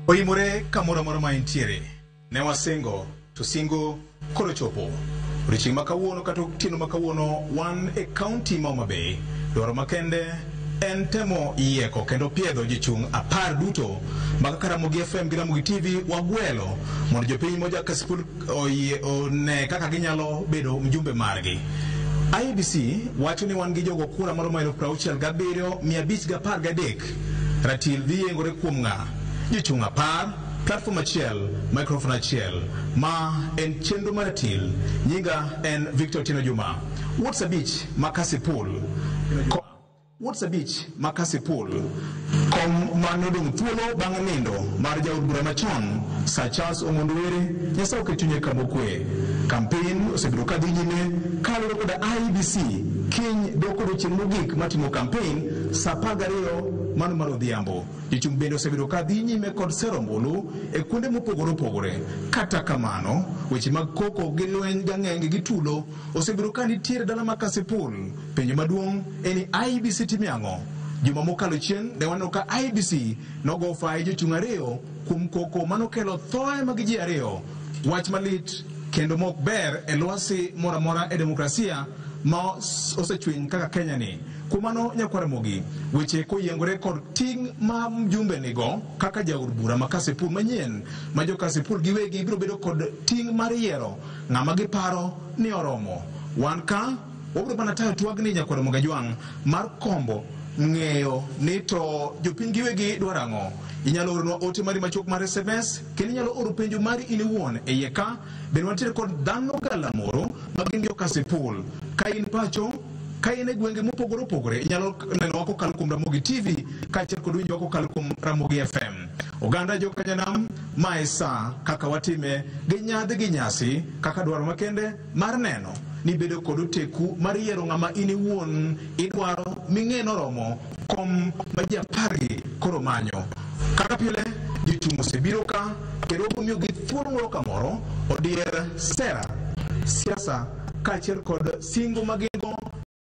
Oimore kamoro amora ma entiere. Ne wasingo to singo koro chopo. Odiochieng' ma kawuono kata otieno ma kawuono wan e kaunti ma Homa Bay. Dwaro makende en temo yieko kendo piedho jochung' 10 duto ma kaka Ramogi FM gi Ramogi TV wagwelo mondo jopiny moja Kasipul oyie one kaka ginyalo bedo mjumbe margi. IEBC wacho ni wan gi jogo kura maromo 67,513. Ratil dhi yengore kuom ng'a? Jochung' 10, platform achiel, microphone achiel. Ma en chenro mar ratil. Nyinga en Victor Otieno Juma. Wuod Sabich ma Kasipul. Wuod Sabich ma Kasipul. Kom manodong' thuolo bang' nindo mar jaod bura machon Sir Charles Ong'ondo Were, Nyasaye oket chunye kama okwe. Kampen osebedo ka dhi nyime kaluwore koda IEBC kiny dok odiochieng' mogik mar timo kampen saa 12 mano mar odhiambo. Jochung' bende osebedo ka dhi nyime kod sero ombulu e kuonde mopogore opogore. Kata kamano, weche mag koko gi lweny gang'enge gi tulo osebedo ka nitiere dala ma Kasipul. Penjo maduong' en ni IEBC timo ang'o? Juma mokalo chien ne waneno ka IEBC nogo fayi jochung' 2 kuom koko manokelo thoe mag ji 2. Wach malit kendo mok ber e lwasi moro amora e demokrasia ma osechwiny kaka Kenya ni. Kuom mano nyakwar Ramogi, weche koyiengore kod ting' ma mjumbe nigo kaka jaod bura ma Kasipul manyien ma jo Kasipul giwegi biro bedo kod ting' mar yiero ng'ama giparo ni oromo. Wan ka wabiro mana tayo twagni nyakwar Ramogi Ajwang' mar kombo ng'eyo ni to jopiny giwegi dwaro ang'o. Inyalo oronwa ote mari machuok mar SMS kendo inyalo oro penjo mari in iwuon e iye ka. Bende wantiere kod dhano galamoro ma gin jo Kasipul. Ka in pacho, ka in e gwenge mopogore opogore, inyalo nenowa kokalo kuom Ramogi TV kaachiel kod winjowa kokalo kuom Ramogi FM. Oganda jo Kanyanam, ma e sa kaka watime gi nyadhi gi nyasi kaka dwaro makende mar neno ni bedo kod oteku mar yiero ng'ama in iwuon idwaro ming'e noromo kom ma ji 10 gi koro manyo. Kaka pile, jochung' osebiro ka kendo wabiro miyogi thuolo moro ka moro odier sera, siasa kaachiel kod singo ma gin go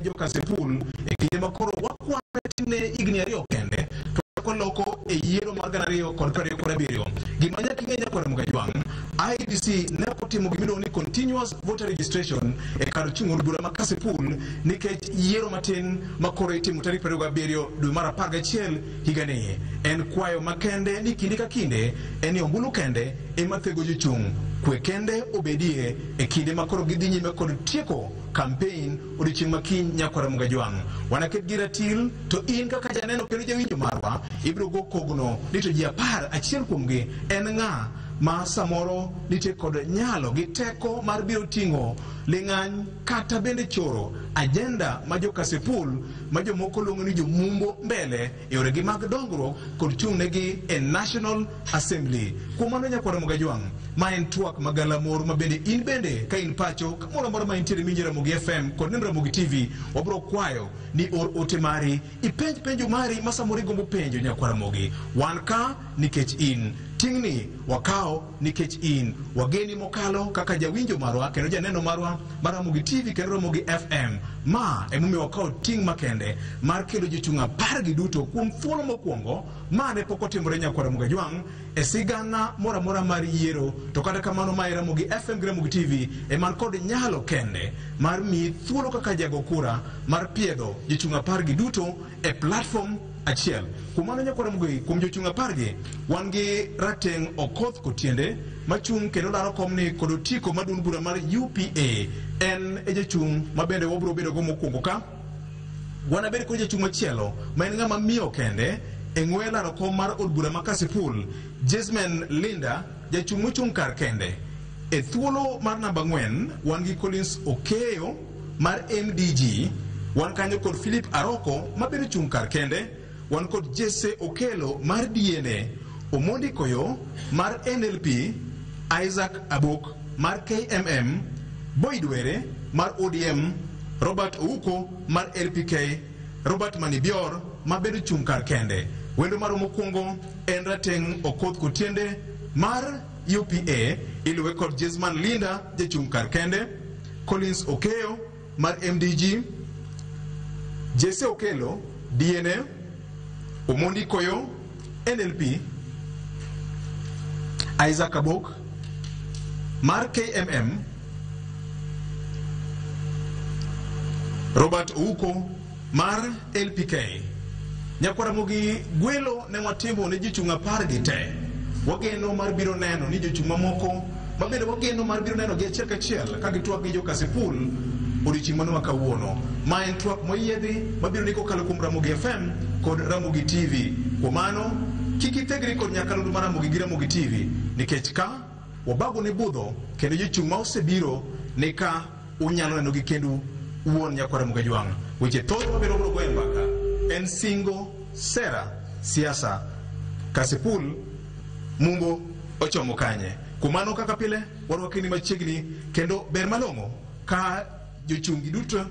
jo Kasipul e kinde ma koro wakwano ne higni 2 kende to waloko e yiero mar 2027. Gima nyaka ing'e nyakwar Ramogi Ajwang', IEBC ne ok otimo gima iluongo ni continuous voter registration e kar chung' od bura ma Kasipul nikech yiero matin ma koro itimo tarik 27 dwe mar 11 higani. En kwayo makende ni kinde ka kinde en ni ombulu kende ema thego jochung'. Kwe kende obedie e kinde ma koro gidhi nyime kod tieko campaign odiochieng' ma kiny nyakwar Ramogi Ajwang'. Wanaket gi ratil to in kaka janeno kendo jawinjo marwa ibiro go kogno ni to ji 10 achiel kuomgi en ng'a ma samoro nitie kod nyalo gi teko mar biro ting'o ling'any kata bende choro agenda ma jo Kasipul ma jomoko luongo ni jomumbo mbele e yoregi mag dongruok kod chung'negi e National Assembly. Kuom mano nyakwar Ramogi Ajwang', ma en twak ma galamoro ma bende in bende ka in pacho kamoro amora ma intiere minjo Ramogi FM kod neno Ramogi TV, wabiro kwayo ni or ote mari, ipenj penjo mari ma samoro igombo penjo nyakwar Ramogi. Wan ka nikech in. Ting'ni wakawo nikech in. Wageni mokalo kaka jawinjo marwa kendo janeno marwa mar Ramogi TV kendo Ramogi FM. Ma emomiyo wakawo ting' makende mar kelo jochung' 10 gi duto kuom thuolo mokwongo ma ne pok otimore nyakwar Ramogi Ajwang' e sigana moro amora mar yiero. To kata kamano ma e Ramogi FM gi Ramogi TV e man kod nyalo kende mar miyi thuolo kaka jago kura mar piedho jochung' 10 gi duto e platform achiel. Kuom mano nyakwar Ramogi, kuom jochung' 10 gi wan gi Rateng' Okoth Kotiende machung' kendo laro komni kod otiko mar duond bura mar UPA. En e jachung' ma bende wabiro bedo go mokwongo ka. Wanabed kod jachung' machielo ma en ng'ama miyo kende e ng'we laro kom mar od bura ma Kasipul, Jesman Linda, jachung' mochung' kar kende. E thuolo mar namba 4 wan gi Collins Okeyo mar MDG, wan kanyo kod Philip Aroko ma bende ochung' kar kende, wan kod Jesse Okelo mar DNA, Omondi Koyo mar NLP, Isaac Abok mar KMM, Boyd Were mar ODM, Robert Ouko mar LPK, Robert Manibior ma bende ochung' kar kende. Wendo marwa mokwongo en Rateng' Okoth Kotiende mar UPA, iluwe kod Jesman Linda jachung' kar kende, Collins Okeyo mar MDG, Jesse Okelo DNA, Omondi Koyo NLP, Isaac Abok mar KMM, Robert Ouko mar LPK. Nyakwaramogi gwelo ne watimo ne jochung' 10 gi te. Wageno mar biro neno ni jochung' mamoko mabende wageno mar biro neno gi achiel kachiel ka gitwak gi jo Kasipul odiochieng' mano ma kawuono. Ma en twak moyiedhi mabiro ni kokalo kuom Ramogi FM kod Ramogi TV. Kuom mano, kik ithegri kod nyakalondo mar Ramogi gi Ramogi TV nikech ka wabago ne budho kendo jochung' ma osebiro ni ka unyalo neno gi kendu wuon nyakwara Mogajwang'. Weche thoth mabiro biro goyo mbaka en singo, sera, siasa, Kasipul Mumbo ochomo kanye. Kuom mano kaka pile warwaki ni machiegni kendo ber malong'o ka jochung' gi duto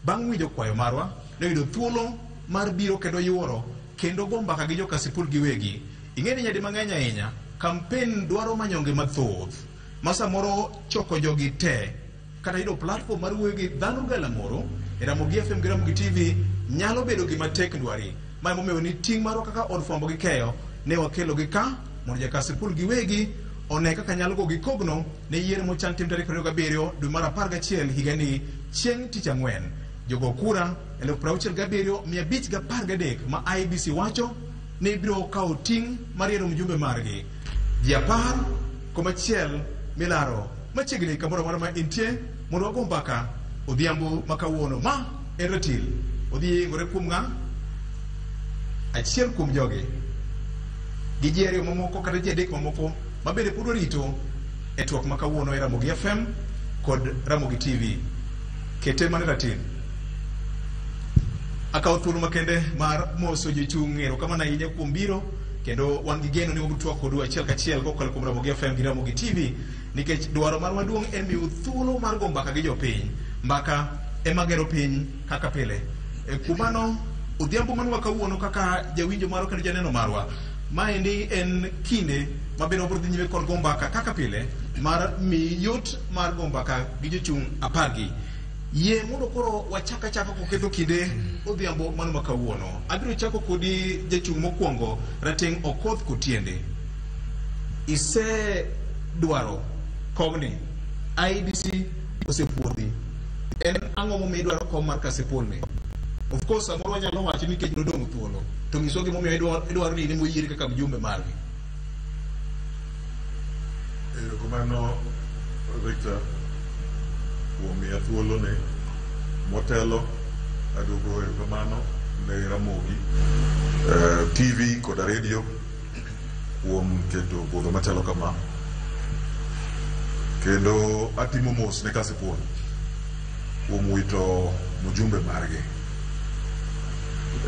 bang' winjo kwayo marwa ne oyudo thuolo mar biro kendo yuoro kendo go mbaka gi jo Kasipul giwegi. Ing'e ni nyadi mang'eny ahinya kampen dwaro manyonge mathoth ma samoro choko jogi te kata yudo platform mar wuoyo gi dhano galamoro e Ramogi FM gi Ramogi TV nyalo bedo gima tek ndwari. Ma emomiyo ni ting' marwa kaka od fwambo gi keyo ne wakelo gi ka mondo jo Kasipul giwegi one kaka nyalo go gi kogno ne yiero mochan tim tarik 27 dwe mar 11 higani chieng' tich ang'wen. Jogo kura 67,513 ma IEBC wacho ni biro kawo ting' mar yiero mjumbe margi. Ji 10,1 milaro machiegni kamoro amora ma intie mondo wago mbaka odhiambo ma kawuono. Ma en ratil odhi yengore kuom ng'a? Achiel kuom jogi gi ji 2 mamoko kata ji 3 mamoko ma bende pod warito e twak ma kawuono e Ramogi FM kod Ramogi TV. Kete mana ratil. Akawo thuolo makende mar moso jochung' erokamano ahinya kuom biro kendo wan gi geno ni wabiro twak kodu achiel kachiel kokalo kuom Ramogi FM gi Ramogi TV nikech dwaro marwa maduong' en miyo thuolo mar go mbaka gi jopiny. Mbaka ema gero piny kaka pile. Kuom mano odhiambo manwa kawuono kaka jawinjo marwa kendo janeno marwa, maendi en kinde mabende wabiro dhi nyime kod go mbaka kaka pile mar miyi yot mar go mbaka gi jochung' 10 gi. Yie mondo koro wachak achaka koketho kinde odhiambo mano ma kawuono. Abiro chako kodi jachung' mokwongo Rateng' Okoth Kotiende. Isedwaro komni, IEBC osepuodhi. En ang'o momiyo idwaro kom mar Kasipul ni? Of course samoro wanyalo wacho ni nikech nodong' thuolo. To nyiswa gimomiyo idwaro ni in ema oyieri kaka mjumbe margi. Erokamano Victor kuom miya thuolo ni. Motelo aduogo erokamano ne Ramogi TV koda radio kuom keto budho machalo kama. Kendo atimo mos ne Kasipul kuom wito mjumbe margi.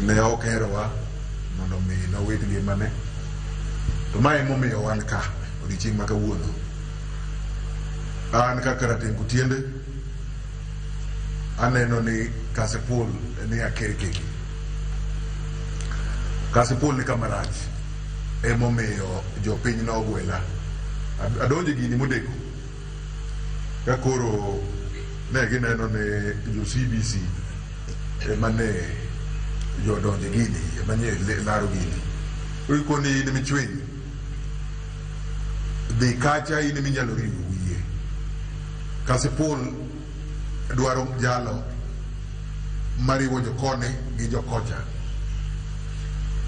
Ne ok herowa mondo mi nowit ngimane. To mae emomiyo wan ka odiochieng' ma kawuono. An kaka Rateng' Kotiende aneno ni Kasipul ni akerkeki. Kasipul ni kama rach emomiyo jopiny nogwela. Adonjo e gini modeko ka koro ne gineno ni jo CBC ema ne jodonjo e gini, ema ne laro gini. Koro ikoni in emichwiny, dhi kacha in eminyalo riwo wiye. Kasipul dwaro jalo mariwo jokoni gi jokocha.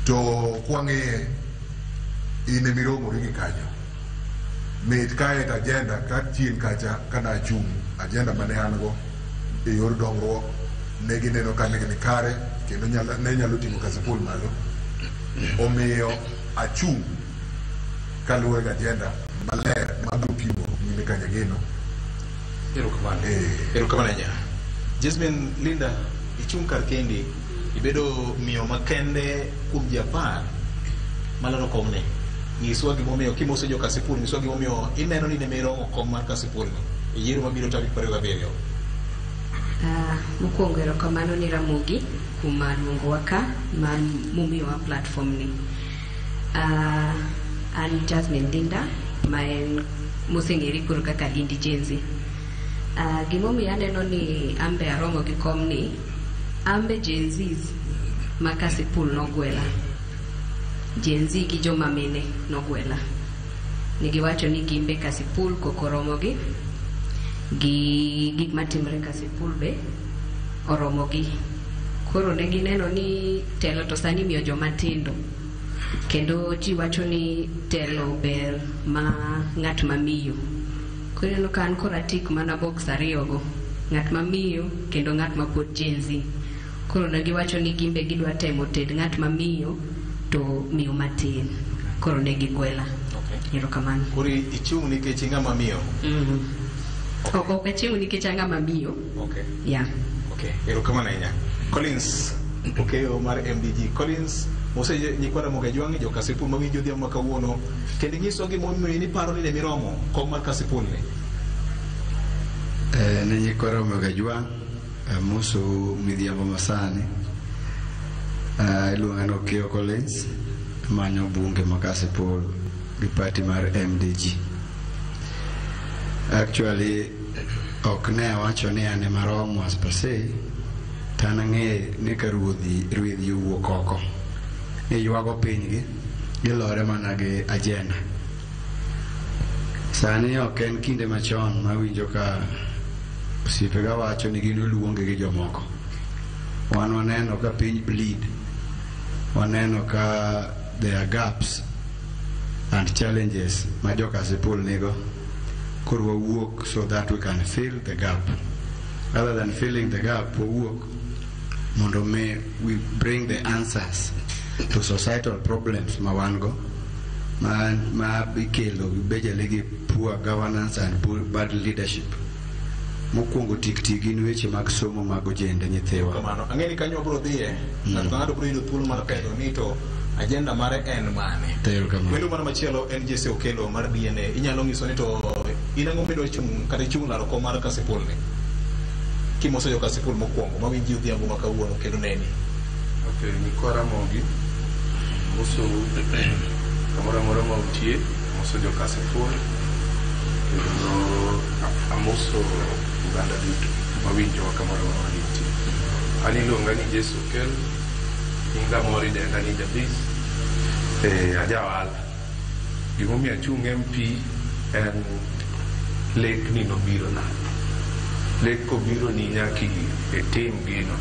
To kwang'iye in emiromori gi kanyo. Mit kae to agenda ka chien kacha kana achung' agenda mane an go e yor dongruok ne gineno ka ne kare kendo ne nyalo ting'o Kasipul malo. Omiyo achung' kaluwore gi agenda maler mabiro pimo nyime Kanyageno. Erokamano. Erokamano ahinya. Jasmine Linda, ichung' kar kendi, ibedo miyo makende kuom ji 10 malaro komni. Nyiswa gimomiyo kimoso jo Kasipul, nyiswa gimomiyo ineno ni ne miromo kom mar Kasipul ni e yiero mabiro tarik 27. Mokwongo erokamano ni Ramogi kuom luongowa ka mar momiyowa platform ni. An Jasmine Linda ma en moseng'ere koro kaka Indi Gen Z. Gimomiyo aneno ni ambe aromo gi kom ni, ambe Gen Zs ma Kasipul nogwela. Gen Z gi joma mine nogwela. Ne giwacho ni gimbe Kasipul koko oromogi gi gik matimre Kasipul be oromogi. Koro ne gineno ni telo to sani imiyo joma tindo. Kendo ji wacho ni telo ber ma ng'at ma miyo. Koro ineno ka an koro atik mana box ariyogo. Ng'at ma miyo kendo ng'at ma pod Gen Z. Koro ne giwacho ni gimbe gidwa temo ted ng'at ma miyo to miyo matin. Koro ne gigwela. Okay. Erokamano. Koro ichung' nikech ing'ama miyo. Ok achung' nikech an ng'ama miyo. Okay. Yeah. Okay, erokamano ahinya. Collins Okeyo mar MDG. Collins, mose nyikwa Ramogi Ajwang' jo Kasipul mawinjo odhiambo ma kawuono kendo inyiso gimomiyo niparo ni ne miromo kom mar Kasipul ni. Ne nyikwa Ramogi Ajwang' amoso midhiambo masani. Iluonga ni Okeyo Collins, amanyo bunge ma Kasipul gi party mar MDG. Actually, ok ne awacho ni an ema aromo as per se, to an ang'e ni ka ruedhi owuok oko, ni ywago pinygi, gilore mana gi agenda. Sani ok en kinde machon mawinjo ka osiepega wacho ni gin oluonge gi jomoko. Wan waneno ka piny bleed. Waneno ka there are gaps and challenges ma jo Kasipul nigo. Koro wawuok so that we can fill the gap. Rather than filling the gap, wawuok mondo mi we bring the answers to societal problems ma wan go ma ikelo bejele gi poor governance and poor bad leadership. Mokwongo tik tik gin weche mag somo mag ojende nyithiwa. Kamano. Ang'e ni kanyo wabiro dhiye. Ng'ato ka ng'ato biro yudo thuolo mar pedho ni to agenda mare en mane. Erokamano. Wendo mano machielo en Jesse Okelo mar DNA. Inyalo nyiso ni to in ang'o midwa chung' kata ichung' laro kom mar Kasipul ni? Kimoso jo Kasipul mokwongo mawinji odhiambo ma kawuono kendo neni. Okay, nyikwa Ramogi, amosou kamoro amora ma utie, amoso jo Kasipul, kendo amoso oganda duto mawinjowa kamoro amora ma gintie. An iluonga ni Jesse Okel, nyinga moro idenda ni Jabis, aja ohala. Gimomiyo achung' MP en lek ni nobirona. Lek kobironi nyaka itim gino.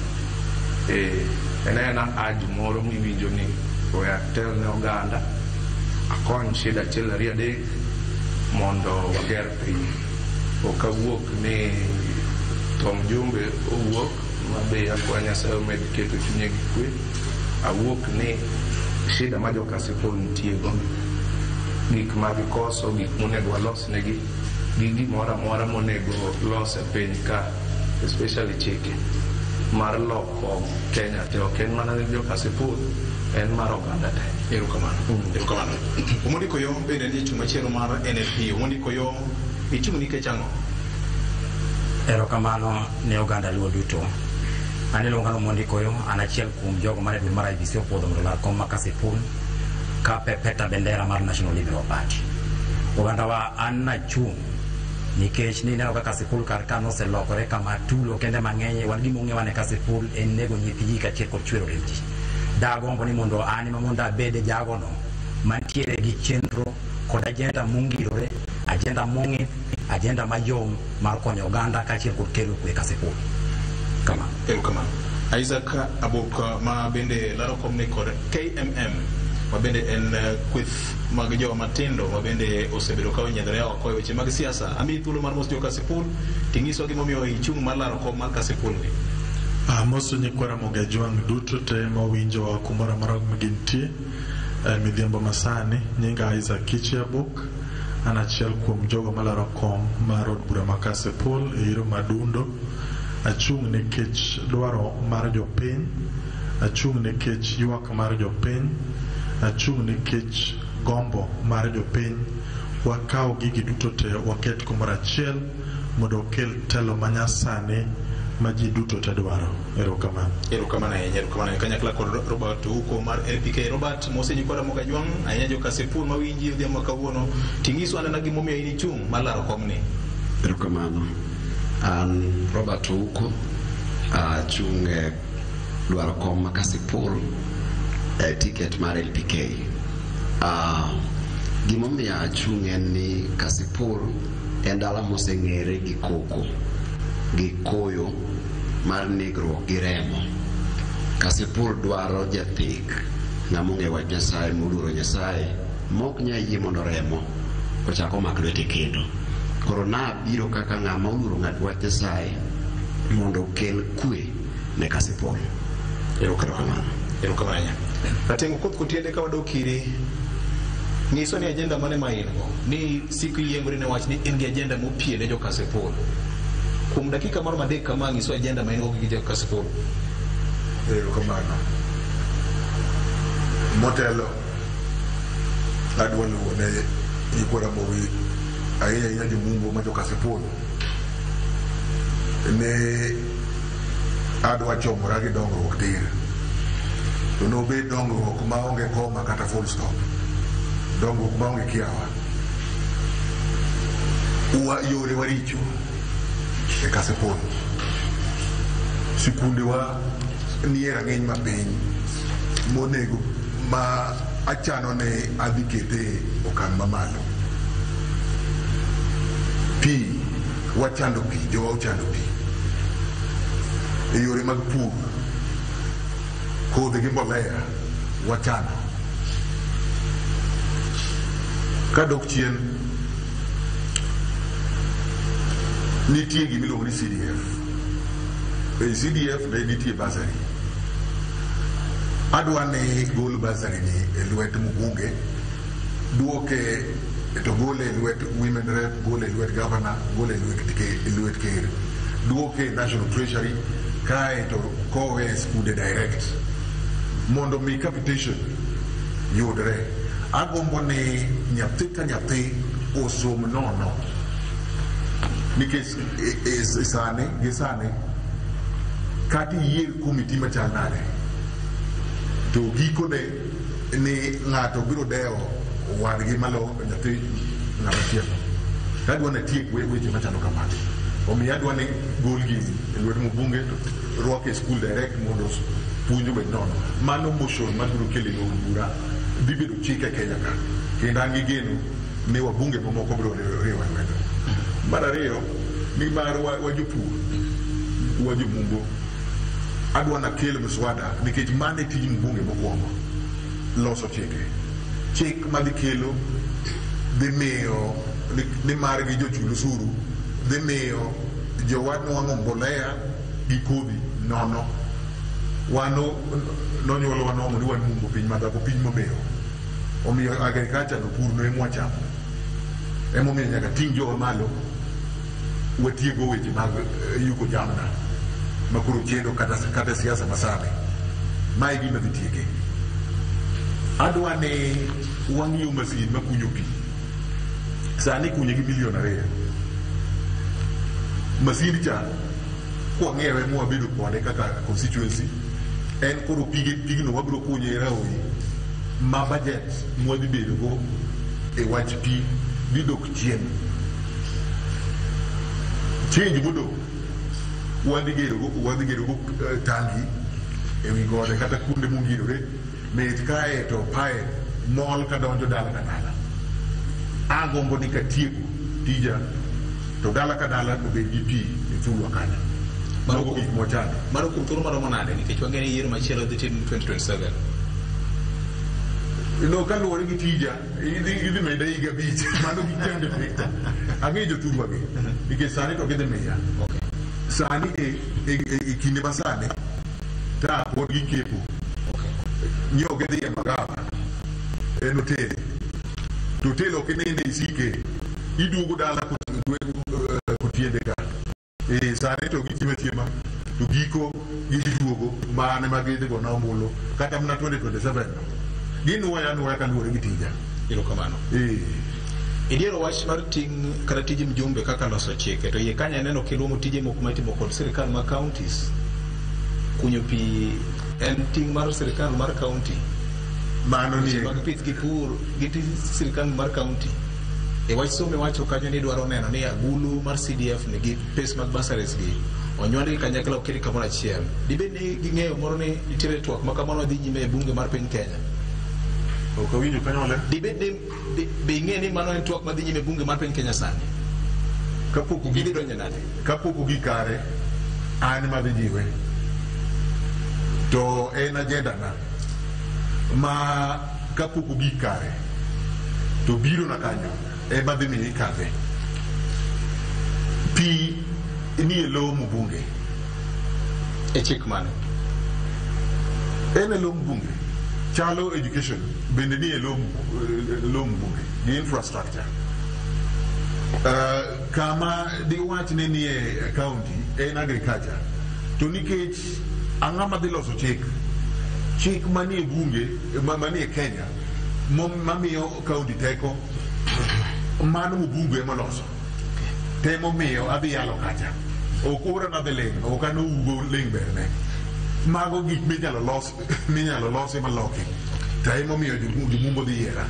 En aena urge moro miwinjo ni we atel ne oganda, akony shida achiel ariyo adek mondo wager piny. Ok awuok ni Tom Jumbe owuok ma be akwa Nyasaye omed keto chunye gi kwe. Awuok ni shida ma jo Kasipul nitie go, gik ma gikoso, gik monego walos negi, gi gimoro amora monego los e piny ka, especially chike mar loko Kenya te. Ok en mana ne jo Kasipul, en mar oganda te. Erokamano. Erokamano. Omondi Koyo bende en jachung' machielo mar NLP. Omondi Koyo ichung' nikech ang'o? Erokamano ne oganda Luo duto. An iluonga ni Omondi Koyo, an achiel kuom jogo mane duol mar IEBC opuodho mondo olar kom ma Kasipul ka pepeta bendera mar National Liberal Party. Ogandawa an nachung' nikech nineno ka Kasipul kar ka noselokore kama tulo kende mang'eny wan gima ong'ewa ne Kasipul en nego nyithi ji kaachiel kod chwero remb ji. Dagombo ni mondo an ema mondo abede jagono mantiere gi chenro kod agenda mongirore, agenda mong'ith, agenda mayom mar konyo oganda kaachiel kod kelo kwe Kasipul. Kamano. Erokamano. Isaac Abok ma bende laro kom ni kod KMM ma bende en kweth mag joma matindo ma bende osebedo ka onyiedhore oko e weche mag siasa. Amiyi thuolo mar mos jo Kasipul ting'iswa gimomiyo ichung' mar laro kom mar Kasipul ni. Amoso nyikwa Ramogi Ajwang' duto te mawinjowa kumoro amora ma gintie midhiambo masani. Nyinga Isaac Kichi Abok, an achiel kuom jogo malaro kom mar od bura ma Kasipul e yiero madundo. Achung' nikech dwaro mar jopiny, achung' nikech ywak mar jopiny, achung' nikech gombo mar jopiny. Wakaw gigi duto te waket kumoro achiel mondo okel telo manyasani ma ji duto te dwaro. Erokamano. Erokamano ahinya, erokamano ahinya. Kanyakla kod Robert Ouko mar LPK. Robert, mose nyikwa Ramogi Ajwang' ahinya jo Kasipul mawinji odhiambo ma kawuono. Ting'iswa anena gimomiyo in ichung' mar laro kom ni. Erokamano. An Robert Ouko, achung' e dwaro kom ma Kasipul e ticket mar LPK. Gimomiyo achung' en ni Kasipul en dala moseng'ere gi koko, gi koyo mar negruok gi remo. Kasipul dwaro jathek, ng'ama ong'eyo wach Nyasaye, moluoro Nyasaye, mok nyal yie mondo remo ochak omak lwete kendo. Koro nabiro kaka ng'ama oluoro wach Nyasaye mondo okel kwe ne Kasipul. Erokamano. Erokamano ahinya. Rateng' Okoth Kotiende ka wadok iri, nyiso ni agenda mane ma in go? Ni siko iyiengori ne wach ni in gi agenda mopie ne jo Kasipul. Kuom dakika moro madek kama nyiso agenda ma in go gi jo Kasipul. Erokamano. Motelo adwa luwo ne nyikwa Ramogi ahinya ahinya jomumbo ma jo Kasipul ne adwa chomora gi dongruok tir to nobed dongruok maonge koma kata full stop, dongruok maonge kiawa. Yore waricho e Kasipul, sikundewa nie rang'iny mapiny monego ma achano ne adhi kete okang' mamalo. Pi wachando pi, jowa ochando pi e yore mag pur, kodhi gi mbolea wachando. Kadok chien, nitie gimiluongo ni CDF. E CDF ne nitie bursary. Adwa ni gol bursary ni e lwet mbunge, duoke to gole e lwet women rep, gole e lwet governor, gole e lwet ker, duoke e National Treasury, kae to kowe e skunde direct mondo mi capitation yudre. Agombo ni nyathi ka nyathi osom nono, nikech sani gi sani kata iyier komiti machal nade to gikone ni ng'ato biro dewo wadgi malo nyathi ng'ama chielo. Adwa ni atiek weche machalo kamagi. Omiyo adwa ni gol gini e lwet mbunge to rwake e skul direct mondo puonj obed nono. Mano motion mabiro kelo e od bura dhi bedo chik e Kenya ka. Kendo an gi geno ni wabunge mamoko biro riwo lwedo. Mar ariyo, nimar wa jopur, wa jomumbo, adwa nakel mswada nikech mano e tij mbunge mokwongo, loso chike. Chik madhi kelo dhi miyo nimar gi jochul osuru dhi miyo jowa nwang'o mbolea gi kodhi nono. Wan nonyuolwa nwang'o ni wan mumbo piny madhako, piny momewo. Omiyo agriculture no pur no emwachamo. Emomiyo nyaka ting' jowa malo watiego weche mag yuko jamna makoro chendo kata siasa masani. Mae e gima dhi tieke. Adwa ni wang'iew masin makunyo pi. Sani ikunye gi milion 2. Masin cha kwang'iewe mwabedo kode kaka constituency, en koro pigno wabiro kunye e raoi ma budget mwadhi bedo go e wach pi dhi dok chien. Change modong' wadhi gero go tangi ewi gode kata kuonde mongirore mit kae to pipe mol kadonjo dala ka dala. Agombo ni katieko tija to dala ka dala obed gi pi e thurwa kanyo. Mago gik mwachando. Mano kuom thuolo maromo nade nikech wang'eyo ni yiero machielo dhi tim 2027. No, kaluwore gi tija idhi meda higa 5. Mano gichande Victor. Ang'eyo jothurwa gi nikech sani to gidhi miya. Sani e kinde masani ta pod gikepo. Nyo gidhi e magawa en hotel. To hotel ok ininde isike. Iduogo dala kotiende ka. Sani to gichiemo achiema to giko gidhi duogo mane ma gidhi gona ombulu kata mana 2027 no. Ginuoya anuoya kaluwore gi tija. Erokamano. Idiero wach mar ting' kata tij mjumbe kaka loso chike to iye kanyo aneno kiluongo tije moko ma itimo kod sirikal mag counties. Kunyo pi en ting' mar sirikal mar county. Mano ni mag pith gi pur gi tij sirikal mar county. E wach somo iwacho kanyo ni idwaro neno ni agulu mar CDF nigi pes mag bursaries gi onywandgi kanyakla oketgi kamoro achiel. Dibed ni ging'eyo moro ni nitiere twak ma kamano dhi nyime e bunge mar piny Kenya? Ok awinjo kanyo maler. Dibed ni be ing'e ni mano en twak madhi nyime e bunge mar piny Kenya sani? Kapok ogik Idhi donjo nade? Kapok ogik kare, an ema adhi jiwe. To en agenda na ma kapok ogik kare to biro na kanyo ema dhi miyo ikadhe. Pi ni e lo mbunge. E chik mane? En e lo mbunge. Chalo education bende ni e lo mbunge gi infrastructure. Kama diwach ni nie county en agriculture. To nikech ang'ama dhi loso chik, chik manie bunge manie Kenya mamiyo county teko, mano mbunge ema loso. Temo miyo adhi yalo kacha. Ok ora nadhi ling', ok an ugo ling' berne. Mago gik minyalo los, minyalo losi maloki. To emomiyo jomumbo dhi yiera.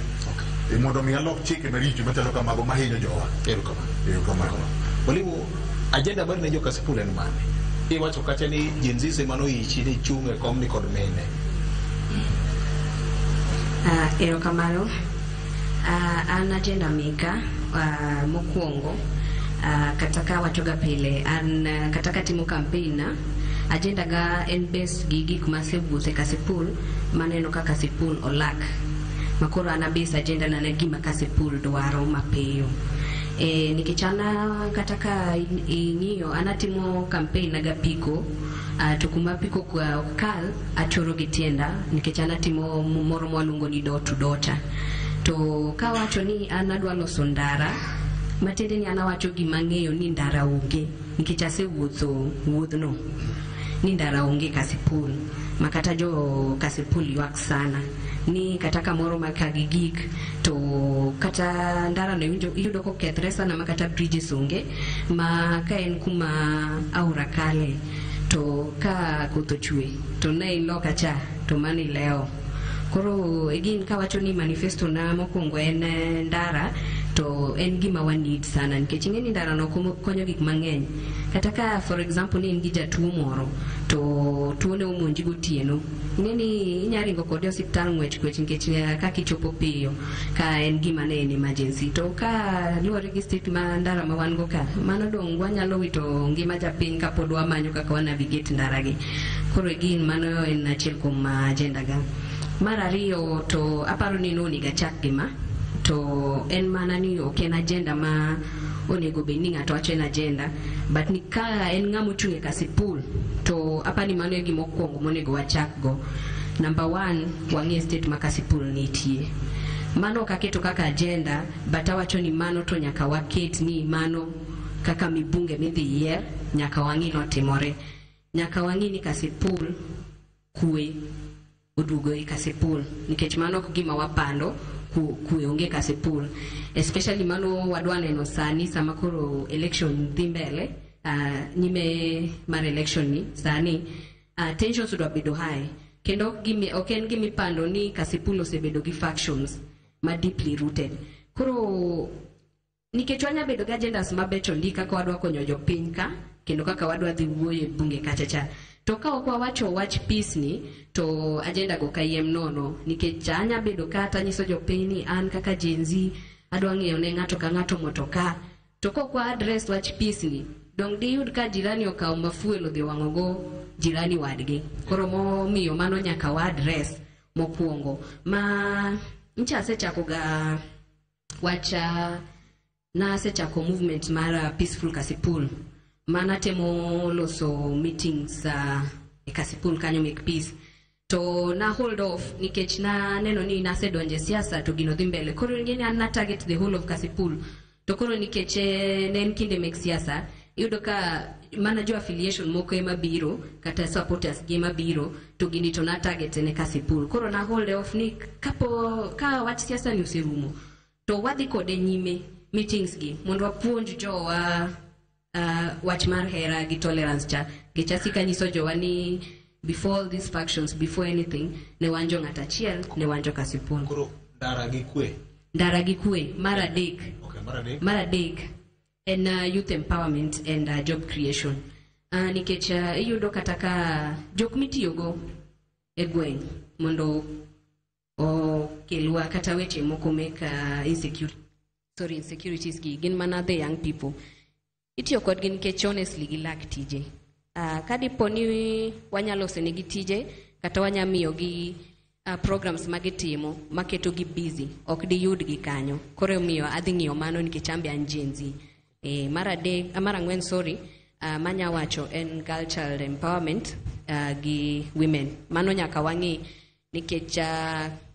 Mondo mi alok chike maricho machalo kamago mahinyo jowa. Erokamano. Erokamano. Mwalimu, agenda mari ne jo Kasipul en mane? Iwacho kacha ni Gen Z ema noichi ni chung' e kom ni kod mine. Erokamano. An agenda meka mokwongo, kata ka wachoga pile an, kata katimo campaign na agenda ga en base gi gik masewuothe Kasipul maneno ka Kasipul olak makoro an abase agenda na ne gima Kasipul dwaro mapiyo. Nikech an kata ka ing'iyo an atimo campaign na gapiko, to kuma piko ok kal achoro gi tienda nikech an atimo moro mwaluongo ni door to door cha. To kawacho ni an adwa loso ndara, matiende ni an awacho gima ang'eyo ni ndara onge nikech asewuotho wuodhno ni ndara onge Kasipul, ma kata jo Kasipul ywak sana ni kata kamoro ma ka gigik to kata ndara no iyudo kokethre sana ma kata bridges onge, ma ka en kuma aora kale to ka koth ochwe to ne iloka cha to mano ilewo. Koro again kawacho ni manifesto na mokwongo en ndara, to en gima wa need sana nikech ing'e ni ndara no konyo gik mang'eny. Kata ka for example ni in gi jatuo moro to tuo ne omonji gotieno, ing'e ni inya ringo kode e osiptal ng'wech ng'wech nikech kaka ichopo piyo ka en gima ne en emergency. To ka luwore gi state ma ndara ma wan go ka, mano dong' wanyalo wito ngima japiny kapod wamanyo kaka wa navigate ndara gi. Koro again mano en achiel kuom agenda ga. Mar ariyo to aparo ni nonego achak gi ma, to en mana ni ok en agenda ma onego bed ni ng'ato wacho en agenda, but ni ka en ng'ama ochung' e Kasipul to apani mano e gima okwongo monego wachak go. Number 1, wang'e state ma Kasipul nitie. Mano ok aketo kaka agenda, but awacho ni mano to nyaka waket ni mano kaka mibunge midhi yier nyaka wang'i notimore. Nyaka wang'i ni Kasipul kwe oduogo e Kasipul nikech mano ok gima wapando, kwe onge Kasipul, especially mano wadwa neno sani sama koro election dhi mbele, nyime mar election ni sani, tensions odwa bedo high kendo ok en gima ipando ni Kasipul osebedo gi factions ma deeply rooted. Koro nikech wanya bedo gi agendas mabecho ndi kaka wadwa konyo jopiny ka kendo kaka wadwa dhi wuoyo e bunge kacha cha, to ka ok wawacho wach peace ni to agenda go kayiem nono nikech anya bedo kata nyiso jopiny ni an kaka Gen Z adwa ng'iewo ne ng'ato ka ng'ato motoka, to kok wa address wach peace ni dong diyud ka jirani okawo mafuel odhi wang'o go jirani wadgi. Koro momiyo mano nyaka wa address mokwongo. Ma ncha asechako ga wach, na asechako movement mar Peaceful Kasipul mana temo loso meetings e Kasipul kanyo make peace, to na hold off nikech na neno ni nasedonje siasa to gino dhi mbele. Koro ing'e ni an na target the whole of Kasipul, to koro nikech ne en kinde mek siasa, iyudo ka mana jo affiliation moko ema biro kata supporters gi ema biro, to gini to na target ne Kasipul. Koro na hold off ni kapo ka wach siasa ni oserumo to wadhi kode nyime meetings gi mondo wapuonj jowa wach mar hera gi tolerance cha. Nikech asika nyiso jowa ni before all these factions, before anything, ne wan jo ng'at achiel, ne wan jo Kasipul. Koro ndara gi kwe. Ndara gi kwe, mar adek. Okay, mar adek. Mar adek en youth empowerment and job creation. Nikech iyudo kata ka jok mitiyogo e gweng' mondo kelwa kata weche moko mek insecurity, sorry, insecurities gi gin mana the young people itiyo kodgi nikech honestly gilak tije. Ka dipo ni wanyalo loso negi tije kata wanya miyogi programs magitimo maketogi busy, ok diyudgi kanyo. Koro omiyo adhi ng'iyo mano nikech an be an Gen Z. Mar adek, mar ang'wen, sorry, manya wacho en girl child empowerment gi women. Mano nyaka wang'i nikech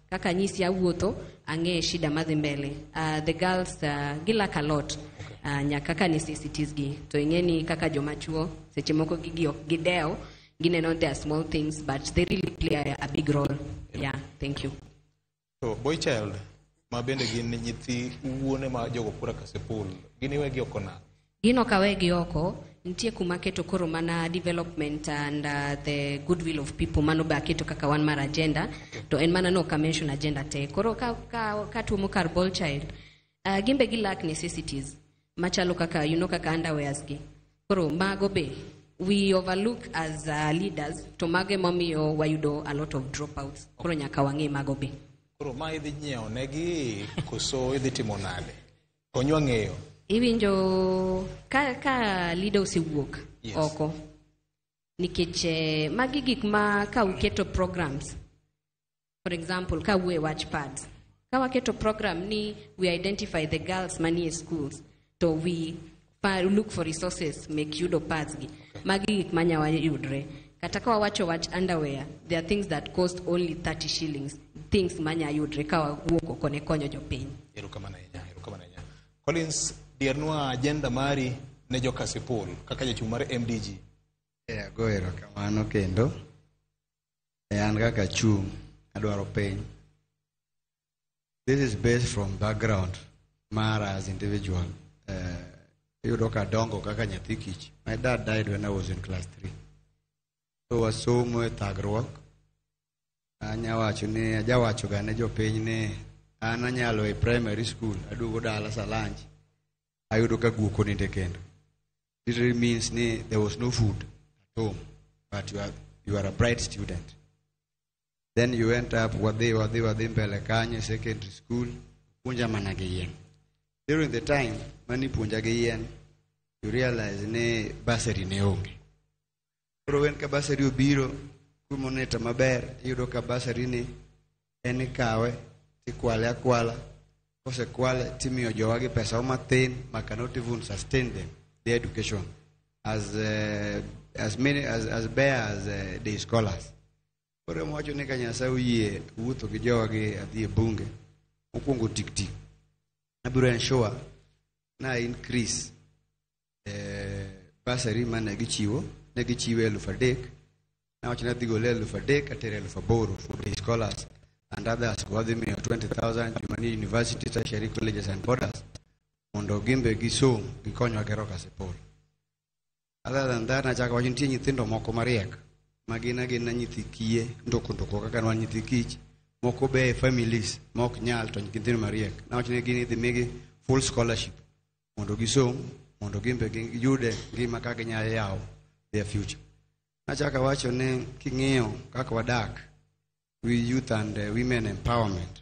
kaka nyisi awuotho ang'e shida madhi mbele. The girls gilack a lot. Nyaka kaka necessities gi to ing'e ni kaka joma chuo seche moko gigi ok gidew, gineno they are small things, but they really play a big role. Yeah, thank you. To boy child ma bende gin nyithi wuone ma jogo kura Kasipul, gin iwegi oko nade? Gin ok awegi oko. Nitie kuma aketo koro mana development and the goodwill of people. Mano be aketo kaka wan mar agenda. To en mana no ok mention agenda te. Koro ka tuomo kar boy child, gin be gilack necessities machalo kaka kaka underwears gi. Koro mago be we overlook as leaders, to mago emomiyo wayudo a lot of dropouts. Koro nyaka wang'e mago be. Koro ma idhi nyiewo negi koso idhi timo nade? Konywa ng'eyo. Iwinjo ka leader osewuok oko nikech magi gik ma ka uketo programs, for example, ka wuoye wach pads, ka waketo program ni we identify the girls manie schools to we look for resources mek yudo pads gi, magi gik manyawa yudre. Kata ka wawacho wach underwear, there are things that cost only 30 shillings, things manya yudre ka wawuok oko ne konyo jopiny. Erokamano ahinya, erokamano ahinya. Collins, diernwa agenda mari ne jo Kasipul kaka jachung' mar MDG. Ago erokamano kendo. An kaka chung' adwaro piny. This is based from background mara as individual. Iyudo ka dongo kaka nyathi kich. My dad died when I was in class 3. So wasomo e thagruok. Anya wacho ni ajawacho ga ne jopiny ni an anyalo e primary school aduogo dala sa lunch ayudo ka guok onindo e kendo. Literally means ni there was no food at home, but you are a bright student. Then you went up, wadhi wadhi wadhi mbele kanyo e secondary school, puonja mana gi yien. During the time mani puonja gi yien, you realize ni bursary ne onge. Koro wen ka bursary obiro, kumoneta maber, iyudo ka bursary ni en ikawe, tikwale akwala, kosekwale timiyo jowagi pesa mathin ma cannot even sustain them, their education, as many as bare as day scholars. Koro ema ni ka Nyasaye oyie wuotho gi jowagi adhi e bunge, mokwongo tik tik, abiro ensure na increase bursary mane gichiwo, ne gichiwo 3,000, nawacho ni adhi gole 3,000 atere 8,000 for day scholars and others go adhi miyo 20,000 joma nie university, tertiary colleges and boarders mondo gin be gisom gikonywa gero Kasipul. Other than that, nachako wacho nitie nyithindo moko mariek ma gin agina nyithi kiye ndoko ndoko kaka wan nyithi kich moko be e families ma ok nyal to nyithindo mariek. Nawacho ni gin idhi migi full scholarship mondo gisom mondo gin be giyude ngima kaka ginyalo yawo their future. Nachako awacho ni king'iyo kaka wadak we youth and women empowerment.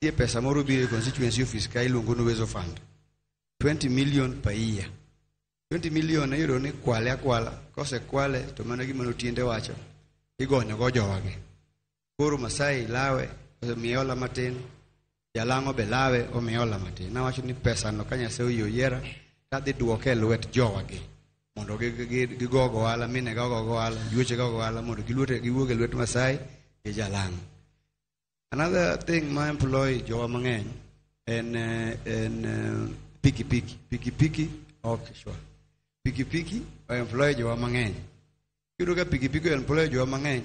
Nitie pesa moro biro e constituency office ka iluongo ni Uwezo Fund. 20 million per year. 20 million iyudo ni kwale akwala, kosekwale to mano gima notiende wacho, igonyo go jowagi. Koro Masai lawe, osemiye hola matin, Jalang'o be lawe, omiye hola matin. Nawacho ni pesa no ka Nyasaye oyie oyiera, tadhi duoke e lwet jowagi mondo gigo ohala, mine go ohala, yuoche go ohala mondo giwuog e lwet Masai gi Jalang'o. Another thing ma employ jowa mang'eny en pikipiki. Pikipiki, ok sure. Pikipiki employ jowa mang'eny. Iyudo ka pikipiki employ jowa mang'eny,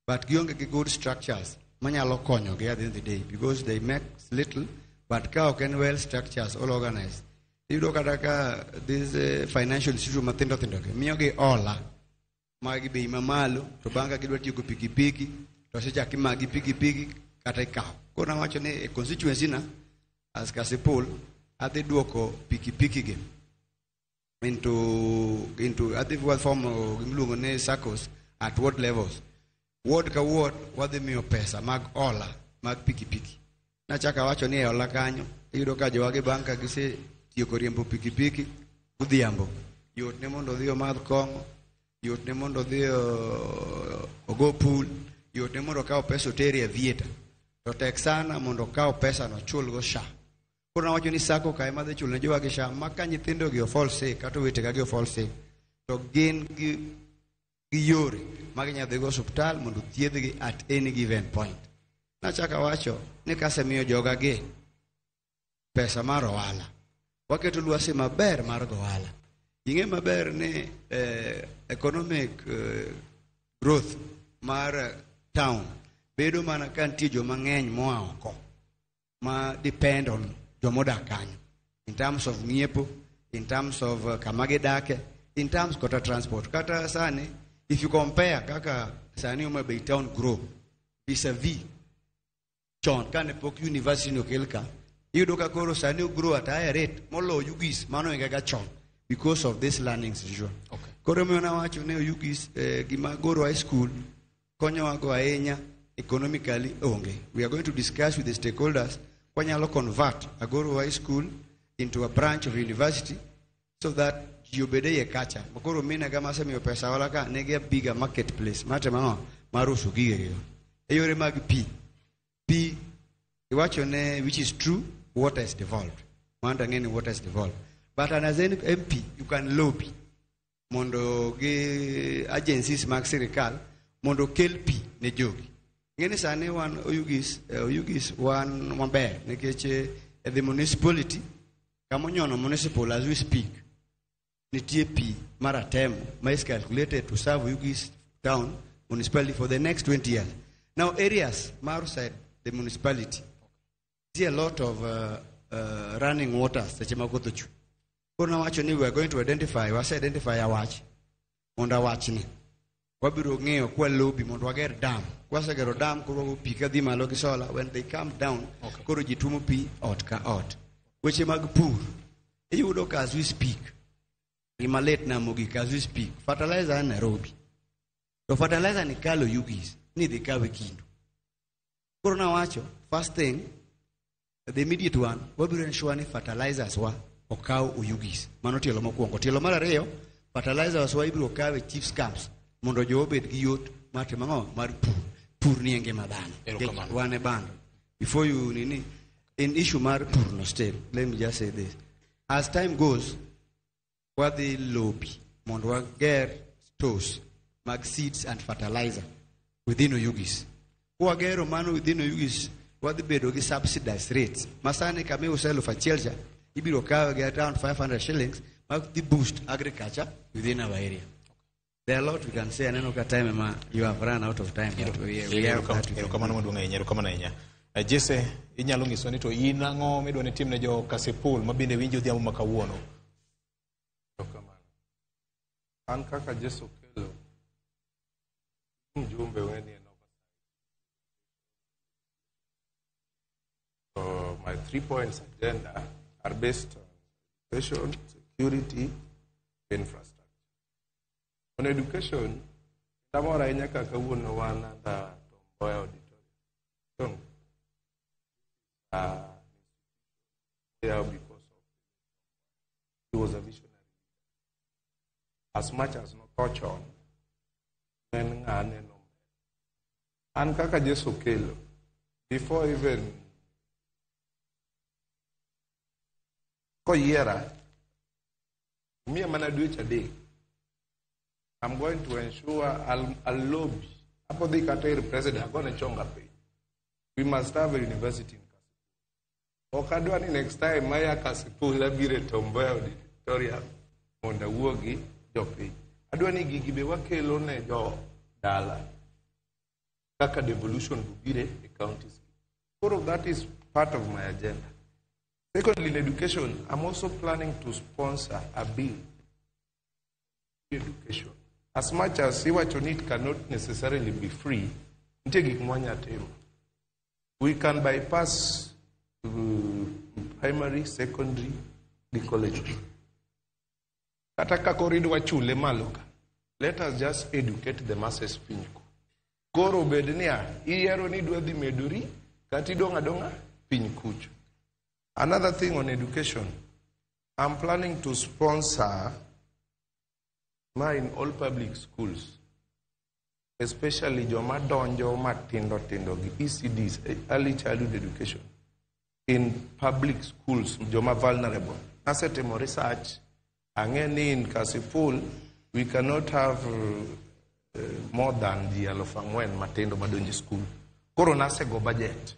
but gionge gi good structures manyalo konyogi at the end of the day because they make little, but ka ok en well structures, all organized. Iyudo kata ka this financial institution mathindo thindo gi miyogi hola ma gi bei mamalo to bang' ka gidwa tieko pikipiki to osechak imagi pikipiki kata ikawo. Koro nawacho ni e constituency na as Kasipul adhi duoko pikipiki gi into adhi form gimiluongo ni SACCOs at ward levels. Ward ka ward wadhi miyo pesa mag hola. mag pikipiki. Nachako awacho ni e hola kanyo iyudo ka jowagi bang' ka gisetieko riembo pikipiki godhiambo, yot ne mondo odhi omadh kong'o, yot ne mondo odhi ogo pool, yot ne mondo okaw pesa oter e theatre. To tek sana mondo okaw pesa no ochulgo SHA. Koro nawacho ni SACCO ka ema dhi chulo ne jowagi SHA ma ka nyithindo gi o fall sick kata owetega gi o fall sick to gin gi yore ma ginyalo dhigo osuptal mondo thiedhgi at any given point. Nachako awacho ni kasemiyo joga gi pesa mar ohala, waketo lwasi maber mar go ohala. Ing'e maber ni economic growth mar town bedo mana ka nitie joma ng'eny moa oko ma depend on jomodak kanyo in terms of ng'iepo, in terms of kama gidake, in terms kata transport. Kata sani, if you compare kaka sani Homa Bay town grow vis-a-vis chon kane pok university no okel ka, iyudo ka koro sani o grow at a higher rate moloyo Oyugis mano ga chon because of this learning institution. Koro omiyo nawacho ni Oyugis gima Goro High School konyowa go ahinya economically onge. We are going to discuss with the stakeholders wanyalo convert Agoro High School into a branch of university so that ji obed e iye kacha. Ma koro minega masemiyo pesa hola ka nigi a bigger marketplace mar timo ang'o? Mar uso gigegi. E yore mag pi. Pi iwacho ne which is true, water is devolved. Mondo ang'e ni water is devolved. But as an MP, you can lobby mondo gi agencies mag sirikal mondo okel pi ne jogi. Ing'e ni sani wan Oyugis, Oyugis wan maber nikech the municipality kamonyono municipal as we speak nitie pi mar Atemo ma is calculated to serve Oyugis town municipality for the next 20 years. Now areas mar outside the municipality see a lot of running water seche ma koth ochwe. Koro nawacho ni we are going to identify, wase identify awach mondo awachni wabiro ng'iyo kwa lobby mondo wager dam. Kwasegero dam koro wago pi kadhi malo gi solar when they come down koro ji tuomo pi ot ka ot. Weche mag pur iyudo ka as we speak gima lit na mogik as we speak fertilizer en Nairobi to fertilizer ni kalo Oyugis ni dhi kawe Kindu. Koro nawacho first thing the immediate one wabiro ensure ni fertilizers wa okaw Oyugis. Mano tielo mokwongo. Tielo mar ariyo fertilizers wa ibiro kaw e chiefs camps mondo jo obed gi yot mar timo ang'o? Mar pur. Pur ni e ngima dhano. Erokamano. Wan e bando. Before you nini in issue mar pur no still let me just say this. As time goes wadhi lobby mondo wager stores mag seeds and fertilizer within Oyugis. Kwagero mano within Oyugis wadhi bedo gi subsidized rates. Masani kama iuso 1,000 cha ibiro kawe gi around 500 shillings ma dhi boost agriculture within our area. There are a lot we can say. Aneno ka time ma you have run out of time, but we have that. Erokamano maduong' ahinya, erokamano ahinya. Jesse, inyalo nyiso ni to in ang'o midwa ni tim ne jo Kasipul ma bende winjo odhiambo ma kawuono? Erokamano. An kaka Jesse Okello, mjumbe weni en oversight. So my 3 points agenda are based on education, security, infrastructure. On education, samoro ahinya kaka kawuono wan under Tom Mboya Auditorium. There because of he was a visionary. As much as notho chon, en ng'a neno. An kaka Jesse Okello, before even koyiera, miya mana dweche 3, I'm going to ensure I'll lobby. Apo dhi kata ir president, agone chonga piny. We must have a university in Kasipul. Ok adwa ni next time maya Kasipul abiro e Tom Mboya Auditorium mondo awuo gi jopiny. Adwa ni gigi be wakelo ne jo dala kaka devolution biro e counties. Koro that is part of my agenda. Secondly, in education, I'm also planning to sponsor a bill. Education. As much as iwacho ni it cannot necessarily be free, nitie gik mwanya timo. We can bypass primary, secondary, gi college. Kata ka koro idwa chule malo ka, let us just educate the masses piny ko. Koro bed niya, iyiero ni idwa dhi medori Kata idong' adong'a piny kucho. Another thing on education, I'm planning to sponsor in all public schools, especially joma donjo matindo tindo gi ECDs, early childhood education, in public schools, joma vulnerable. Nasetimo research, ang'e ni in Kasipul, we cannot have more than ji 4,000 matindo madonjo e school. Koro nasego budget.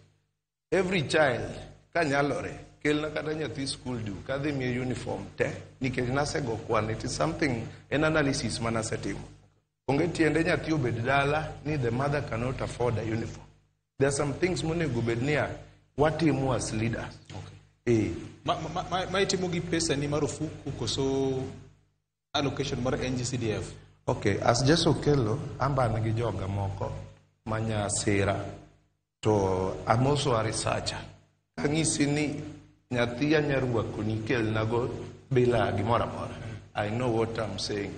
Every child, kanyalore, kelna kata nyathi school duk, kadhi miye uniform te, nikech nasego kwan, it is something, an analysis manasetimo. Onge tiende nyathi obed dala ni the mother cannot afford a uniform. There are some things monego bed niya, watimo as leaders. Okay. Ma itimo gi pesa ni mar ofuku koso allocation mar NGCDF? Okay, as Jesu Okello, amba an gi joga moko manya sera, to I'm also a researcher. Kang'isi ni nyathi anyarwako ni kelnago bila gimoro amora. I know what I'm saying.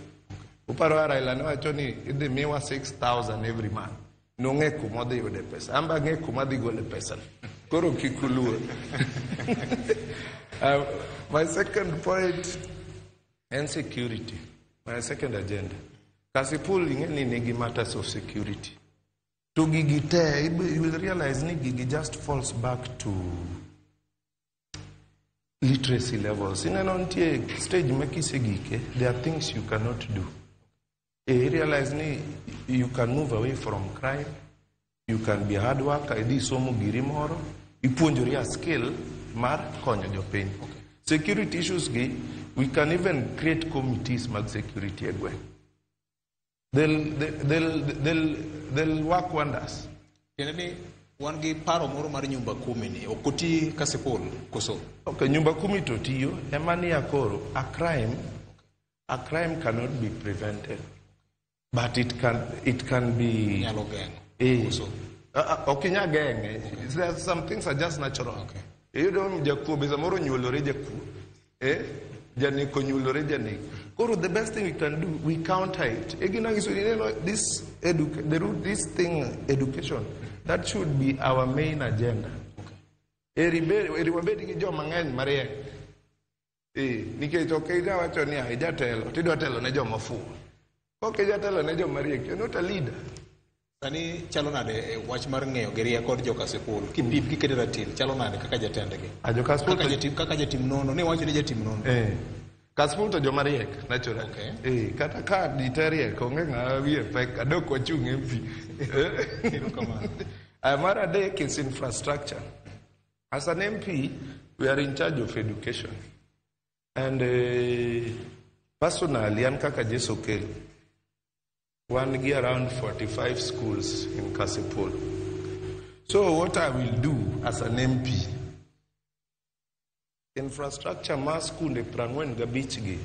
Uparo Raila ne wacho ni idhi miwa 6,000 every month. Nong'e kuma odhi yude pesa. An be ang'e kuma adhi gole pesa. Koro kik uluor. My second point en security. My second agenda. Kasipul ing'e ni nigi matters of security. To gigi te, you will realize ni gigi just falls back to literacy levels. Ineno nitie stage ma kisegike, there are things you cannot do. You realize ni you can move away from crime, you can be a hard worker, idhi somo giri moro, ipuonjori a skill mar konyo jopiny. Okay. Security issues gi, we can even create committees mag security e gweng'. They'll work wonders. Tiende ni wan gi paro moro mar nyumba kumi ni, ok oti Kasipul koso? Okay, nyumba kumi to tiyo, ema niya koro, a crime cannot be prevented. But it can be... Nyalo geng'o. Koso? Ok inyal geng'e. There are some things are just natural. Okay. Iyudo jakuo be samoro onyuolore jakuo. Janeko onyuolore janeko. Koro the best thing we can do, we counter it. Egina ngiso ni, this the root, this thing, education, that should be our main agenda. Okay. Eri wabed gi joma ng'eny mariek. Nikech ok inyal wacho ni ijatelo, tidwa telo ne joma ofuwo. Ok ijatelo ne joma riek, you're not a leader. Sani chalo nade wach mar ng'eyo gi rieko kod jo Kasipul? Kipim kiketo ratil, chalo nade kaka jatendgi? A jo Kasipul Kaka jatim nono, ne wacho ni jatim nono. Kasipul to joma riek, naturally. Okay. Kata ka ji te riek, onge ng'ama wiye pek, adok wachung' MP. Erokamano. Mar adek is infrastructure. As an MP, we are in charge of education. And personally, an kaka Jesu Okello, wan gi around 45 schools in Kasipul. So what I will do as an MP, infrastructure mar skunde 45 gi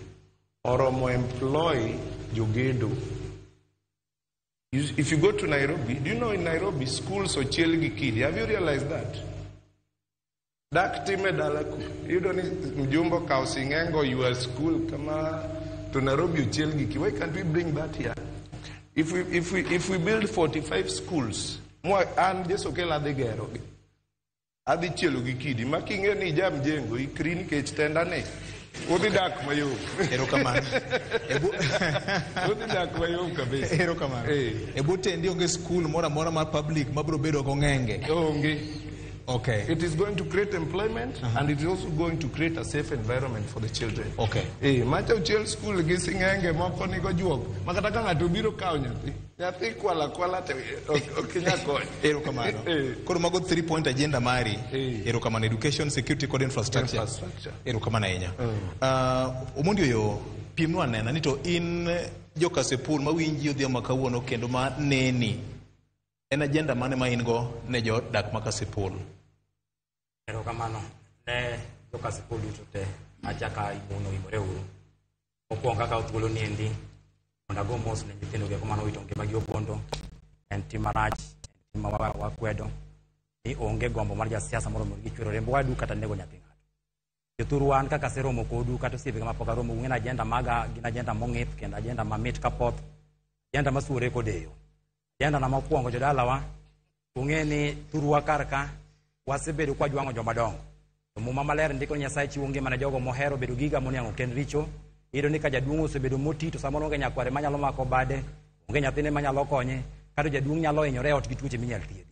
oromo employ jogedo. If you go to Nairobi, do you know in Nairobi schools ochiel gi kidi? Have you realized that? Dak time dala ku. Iyudo ni mjumbe okawo sing'enge oywa school kama to Nairobi ochiel gi kidi. Why can't we bring that here? If we build 45 schools, an Jesu Okello adhi gero gi. Adhi chielo gi kidi. Ma king'e ni ija mjengo, ikri nikech tenda ni. Udhi dak mayom. Erokamano. Udhi dak mayom kabisa. Erokamano. E bwo tendi onge school moro amora mar public mabiro bedo gong'enge. Onge. Okay. It is going to create employment and it is also going to create a safe environment for the children. Okay. Macha ochiel school gi sing'enge moko nigo juok. Ma kata ka ng'ato obiro kawo nyathi, nyathi kwala kwala te ok inyal konyo. Erokamano. Koro mago 3 point agenda mari. Erokamano, education, security kod infrastructure. Infrastructure. Erokamano ahinya. Omondi Oyo, pimnwa anena ni to in jo Kasipul mawinji odhiambo kawuono kendo ma neni. En agenda mane ma in go ne jodak ma Kasipul? Erokamano ne jo Kasipul duto te achaka imuno imore uru. Mokwongo akawo thuolo ni endi mondo ago mos ne nyithindo gi mane owito ngimagi Obondo. En tim marach, en tim ma wakwedo ni onge gombo mar jasiasa moro mondo gichwero remb wadu kata nego nyathi ng'ato. Jothuru wan kaka aseromo kodu kata osiepega mapok aromo, ung'e ni agenda maga gin agenda mong'ith kendo agenda mamit kapoth, agenda masuore kodeyo. Agenda na mokwongo jodalawa, ung'e ni thurwa kar ka Wasebedo kwa jwang'o joma dongo. To Muma maler ndiko ni Nyasaye chiwo ngima ne jogo mohero bedo gi higa moniang'o ok en richo. Iyudo ni ka jaduong' osebedo moti to samoro onge nyakware manyalo mako bade, onge nyathine manyalo konye, kata jaduong' nyalo hinyore e ot gi tuoche minyal thiedhi.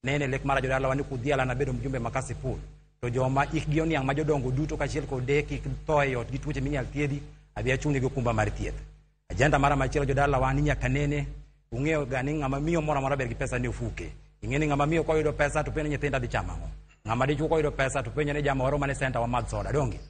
Ne en e lek mara jodalawa ni kudhiala nabedo mjumbe ma Kasipul. To joma hikgi oniang' ma jodongo duto kaachiel kod deye kik tho e ot gi tuoche minyal thiedhi, abi achung' negi okumba mar thieth. Agenda mara machielo jodalawa ni nyaka nene ung'eyo ga ni ng'ama miyo moro amora ber gi pesa ni ofuke. Ing'e ni ng'ama miyo koyudo pesa to penjo nyithinda dhi chamo ang'o. Ng'ama dichuo koyudo pesa to penjo ni jama waro mane center wamadh soda donge.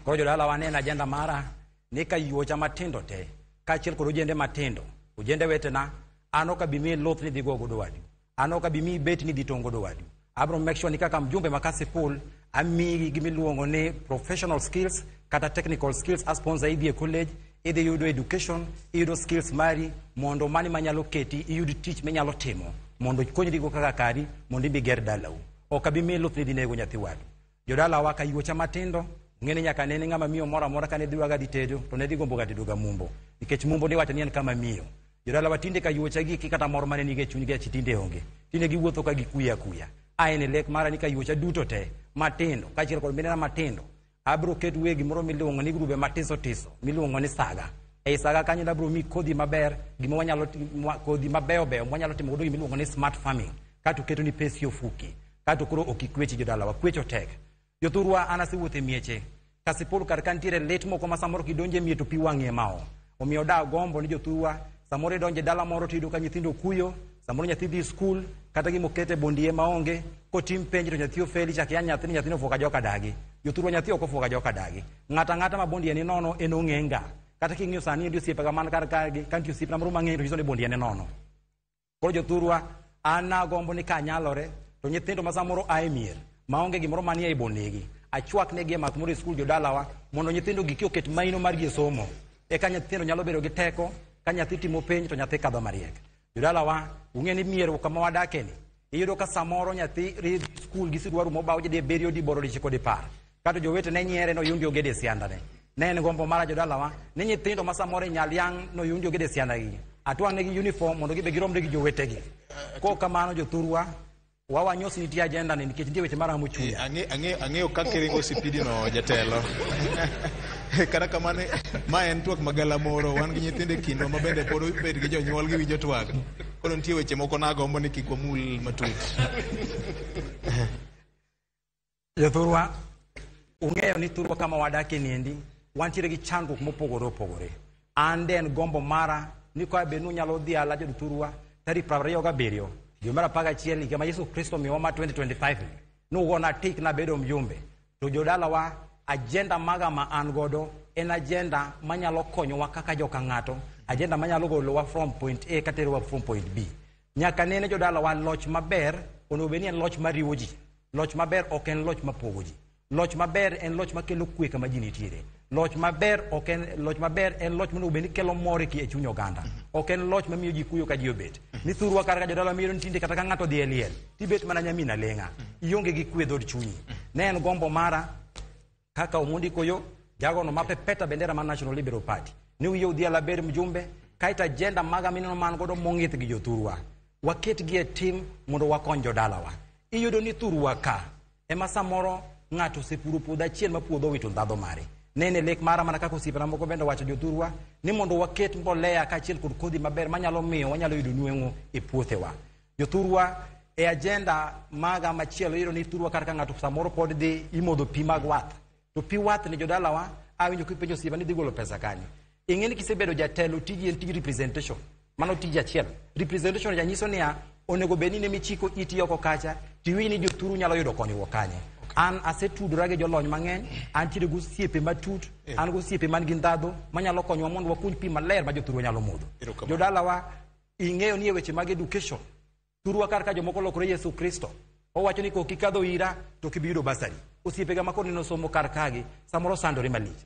Koro jodalawa ne en agenda mara ni ka yuocha matindo te kaachiel kod ojende matindo, ojende wetena, an ok abi miyi luth ni dhi go godo wadu. An ok abi miyi bet ni dhi tong' godo wadu. Abro make sure ni kaka mjumbe ma Kasipul amiyi gimiluongo ni professional skills kata technical skills a sponsor idhi e college, idhi yudo education, iyudo skills mari mondo mani manyalo keti iyud tich minyalo timo mondo ikonyrigo kaka kari mondo ibi ger dalau. Ok abi miyi luth ni idhi nego nyathi wadu. Jodalawa ka yuocha matindo, ng'e ni nyaka nene ng'ama miyo moro amora kane dhi waga dhi tedo to ne dhi gombo ga tedo ga mumbo nikech mumbo niwacho ni en kama miyo. Jodalawa tinde ka yuocha gi kata mor mane nigi e chunygi achi tinde onge. Tinde giwuotho ka gikuyo akuya. A en e lek mara ni ka yuocha duto te matindo kaachiel kod minena matindo abro keto e gimoro miluongo ni grube matiso tiso miluongo ni saga. Ei saga kanyo abro mi kodhi maber, gima wanyalo kodhi mabeyo beyo mwanyalo timo godo gima iluongo ni smart farming. Kato keto ni pesi ofuki. Kato koro ok ikwechi jodalawa, kwecho tek. Jothurwa an asewuotho e mieche. Kasipul kar ka nitiere lit moko ma samoro kidonjo e mier to pi wang'i ema oo. Omiyo da gombo ni jothurwa samoro idonjo e dala moro tiyudo ka nyithindo kuyo, samoro nyathi dhi skul, kata gima okete bondie maonge, kotim penj to nyathi ofeli, chak yany nyathini, nyathini ofuwo ka joka dagi. Jothurwa nyathi ok ofuwo ka joka dagi. Ng'ato ang'ata ma bondie ni nono en ong'e nga. Kata king'iyo sani nitie osiepega man kar kae, ka nitie osiepna moro mang'eyo to nyiso ni bondie ni nono. Koro jothurwa, an nagombo ni kanyalore to nyithindo ma samoro a e mier maonge gimoro manie ei bondigi, achwak negi e math moro e skul jodalawa mondo nyithindo gi oket maino margi e somo. Eka nyithindo nyalo bedo gi teko, ka nyathi timo penj to nyathi kadho mariek. Jodalawa, ung'e ni mier kama wadake ni, iyudo ka samoro nyathi ridhi skul gi siruaru mobaw dibiriyo diboro dichiko dipar. Kato jowetene nyiere noyundi ogede e siandane. Ne en gombo mara jodalawa ni nyithindo ma samoro e nyal yang' noyundi ogede e siandagi. Atwang' negi uniform mondo gibe giromre gi jowetegi. Kok kamano jothurwa, wawanyos nitie agenda ni nikech nitie weche maramo chunya. Ang'eyo kaka iringo sipidi no jatelo. Kata kamano, ma en twak magalamoro, wan gi nyithindo e kindwa ma bende pod obet gi jonyuol giwinjo twak. Koro nitie weche moko nagombo ni kik wamul matut. Jothurwa, ung'eyo ni thurwa kama wadakie niendi, wantiere gi chandruok mopogore opogore. An de en gombo mara ni ka bed ni unyalo dhiala jothurwa tarik 27 dwe mar 11 higa ma Yesu Kristo omiyowa ma 2025 ni, nugona tik nabedo mjumbe. To jodalawa, agenda maga ma an godo en agenda manyalo konyowa kaka joka ng'ato, agenda manyalo golowa from point A katerowa from point B. Nyaka nene jodalawa, loch maber onego bed ni en loch mariwo ji. Loch maber ok en loch mapogo ji. Loch maber en loch makelo kwe kama ji nitiere. Loch maber ok en loch maber en loch monego bed ni kelo mor e chuny oganda. Ok en loch mamiyo ji kuyo ka ji obet. Ni thurwa kar ka jodala miyo tinde kata ka ng'ato odhi e liel, tibet mana nyamin aleng'a. Ionge gi kwe e dhood chunyi. Ne en gombo mara kaka Omondi Koyo, jagono mapepeta bendera mar National Liberal Party. Ni wiye odhiala ber mjumbe, kaeto agenda maga mineno man godo mong'ith gi jothurwa. Waket gi e tim mondo wakony jodalawa. Iyudo ni thurwa ka ema samoro ng'ato osepuro puodho achiel ma puodho owito ndhadho mare. Nene lek mara mana kaka osiepena moko bende owacho jothurwa ni mondo waket mbolea kaachiel kod kodhi maber manyalo miyo wanyalo yudo nweng'o e puothewa. Jothurwa, e agenda maga machielo iyudo ni thurwa kar ka ng'ato samoro pod dhi imodho pi mag wath. To pi wath ni jodalawa, awinjo kipenjo osiepa ni dhi golo pesa kanye. Ing'e ni kisebedo jatelo tiji en tij representation. Mano tiji achiel. Representation ja nyiso niya, onego bed ni ne michiko iti oko kacha, tiwinj ni jothuru nyalo yudo konyruok kanye. An asetudora gi jolony mang'eny, antiere gi osiepe matut, an gi osiepe man gi ndhadhu manyalo konyowa mondo wakuny pi maler ma jothurwa nyalo modho. Jodalawa, ing'eyo ni e weche mag education, thurwa kar ka jomoko olokore Yesu Kristo, owacho ni kok ikadho ira to ok ibi yudo basari. Osiepega ma koro neno somo kar kagi, samoro sandore malich.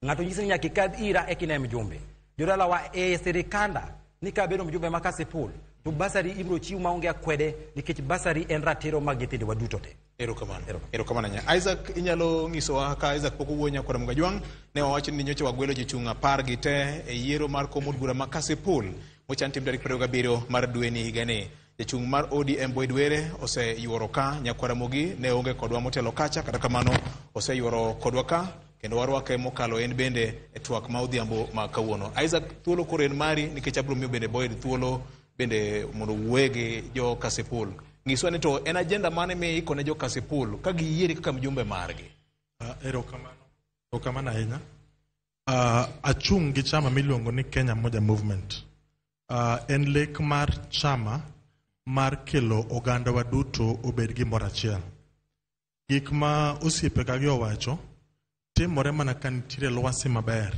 Ng'ato nyisi ni nyaka ikadh ira eka ine mjumbe. Jodalawa e sirikanda ni ka abedo mjumbe ma Kasipul, to basari ibiro chiw maonge akwede nikech basari en ratiro mag nyithindowa duto te. Erokamano. Erokamano ahinya. Isaac, inyalo nyisowa ka Isaac pok owuoyo nyakwar Mgajwang', ne wawacho ni nyocha wagwelo jochung' 10 gi te e yiero mar kom od bura ma Kasipul mochan tim tarik 27 mar dweni higani. Jachung' mar ODM Boyd Were oseyuoro ka nyakwaramogi ne onge kodwa motelo kacha, kata kamano oseyuoro kodwa ka kendo warwake mokalo en bende e twak ma odhiambo ma kawuono. Isaac, thuolo koro en mari nikech abiro miyo bende Boyd thuolo bende mondo owuoye gi jo Kasipul. Nyiswa ni to en agenda mane miiko ne jo Kasipul ka giyieri kaka mjumbe margi? Erokamano. Erokamano ahinya. Achung' gi chama miluongo ni Kenya Moja Movement. En lek mar chama mar kelo ogandawa duto obed gimoro achiel. Gik ma osiepega gi owacho timore mana ka nitiere lwasi maber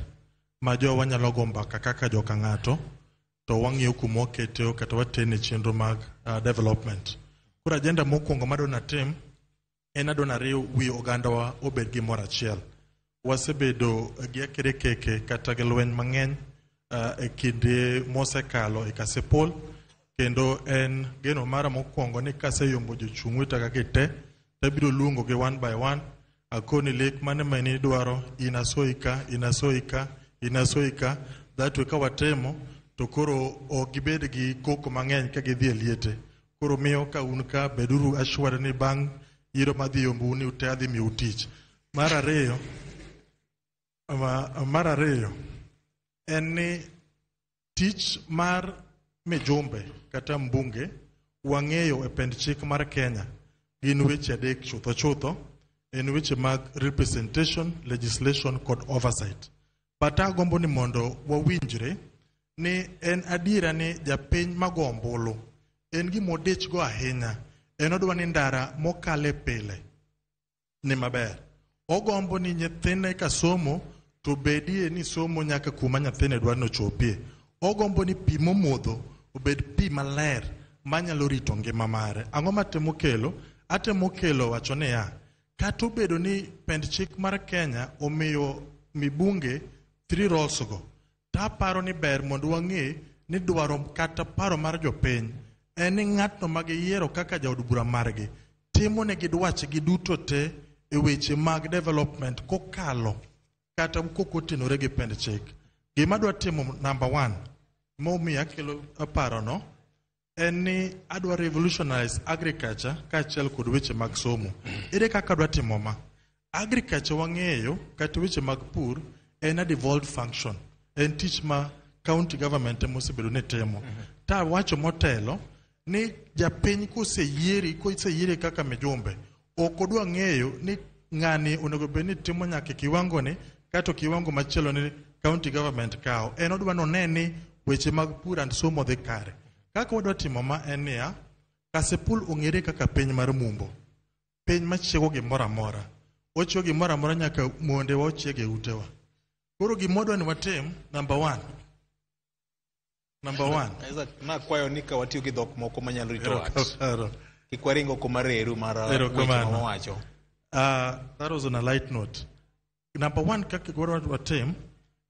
ma jowa nyalo go mbaka kaka joka ng'ato to wang'iyo kuma wakete kata watene chenro mag development. Koro agenda mokwongo madwa natim en adwa nariw wi ogandawa obed gimoro achiel. Wasebedo gi akerekeke kata gi lweny mang'eny e kinde mosekalo e Kasipul, kendo en geno mara mokwongo ni kaseyombo jochung' wetega gi te, tabiro luongogi one by one, akoni lek mane ma in idwaro, in asoyi ka, in asoyi ka, in asoyi ka, that way ka watimo to koro ok gibed gi koko mang'eny ka gidhi e liete. Koro miyo ka un ka beduru assured ni bang' yiero madhi yombou ni ute adhi miyou tich. Mar ariyo en ni tich mar mijumbe kata mbunge wang'eyo e pend chik mar Kenya gin weche adek chutho chutho en weche mag representation, legislation kod oversight. But agombo ni mondo wawinjre ni en adiera ni japiny mago ombulu en gima odich go ahinya en odwa ni ndara mokale pile ni maber. Ogombo ni nyithinde ka somo to bedie ni somo nyaka kuma nyathine dwa ni ochopie. Ogombo ni pi momodho obed pi maler manyalo rito ngima mare. Ang'o matemo kelo? Atemo kelo wacho niya, kata obedo ni pend chik mar Kenya omiyo mibunge three roles go, taparo ni ber mondo wang'e ni dwaro kata paro mar jopiny en ni ng'atno ma giyiero kaka jaod bura margi timo negi dwachgi duto te e weche mag development kokalo kata kokotenore gi pend chik. Gima adwa timo number one momiyo akelo parono en ni adwa revolutionize agriculture kaachiel kod weche mag somo. Ere kaka adwa timo ma? Agriculture wang'eyo kata weche mag pur en a devolved function. En tich ma county government ema osebedo ni timo. Ta wacho motelo ni japiny koseyieri koseyieri kaka mijumbe ok odwa ng'eyo ni ng'ani onego bed ni timo nyaka e kiwango ni kato kiwango machielo ni county government kawo. En odwa none ni weche mag pur and somo dhi kare. Kaka wadwa timo ma en niya, Kasipul ong'ere kaka piny mar mumbo. Piny machiego gimoro amora. Ochiwo gimoro amora nyaka mondewa ochieg e utewa. Koro gima wadwa ni watim, number one. Number one. Isaac, nakwayo ni ka watiyo gi dhok moko manyalo rito wach. Erokamano. Kik waring oko mareru mar weche Erokamano. ma wawacho. That was on a light note. Number one, kaka wadwa watim,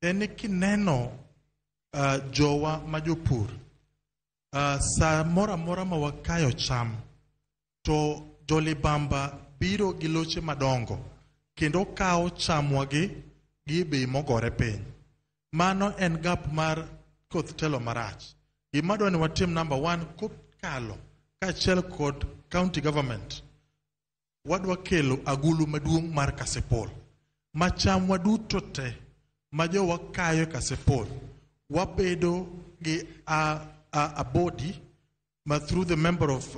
en ni kineno jowa ma jopur, sa moro amora ma wakayo cham, to jolibamba biro gi loche madongo kendo kawo chamwa gi gi e bei mogore piny. Mano en gap mar koth telo marach. Gima adwa ni watim number one kokalo kaachiel kod county government wadwa kelo agulu maduong' mar Kasipul ma chamwa duto te ma jowa kayo e Kasipul wabedo gi a body ma through the member of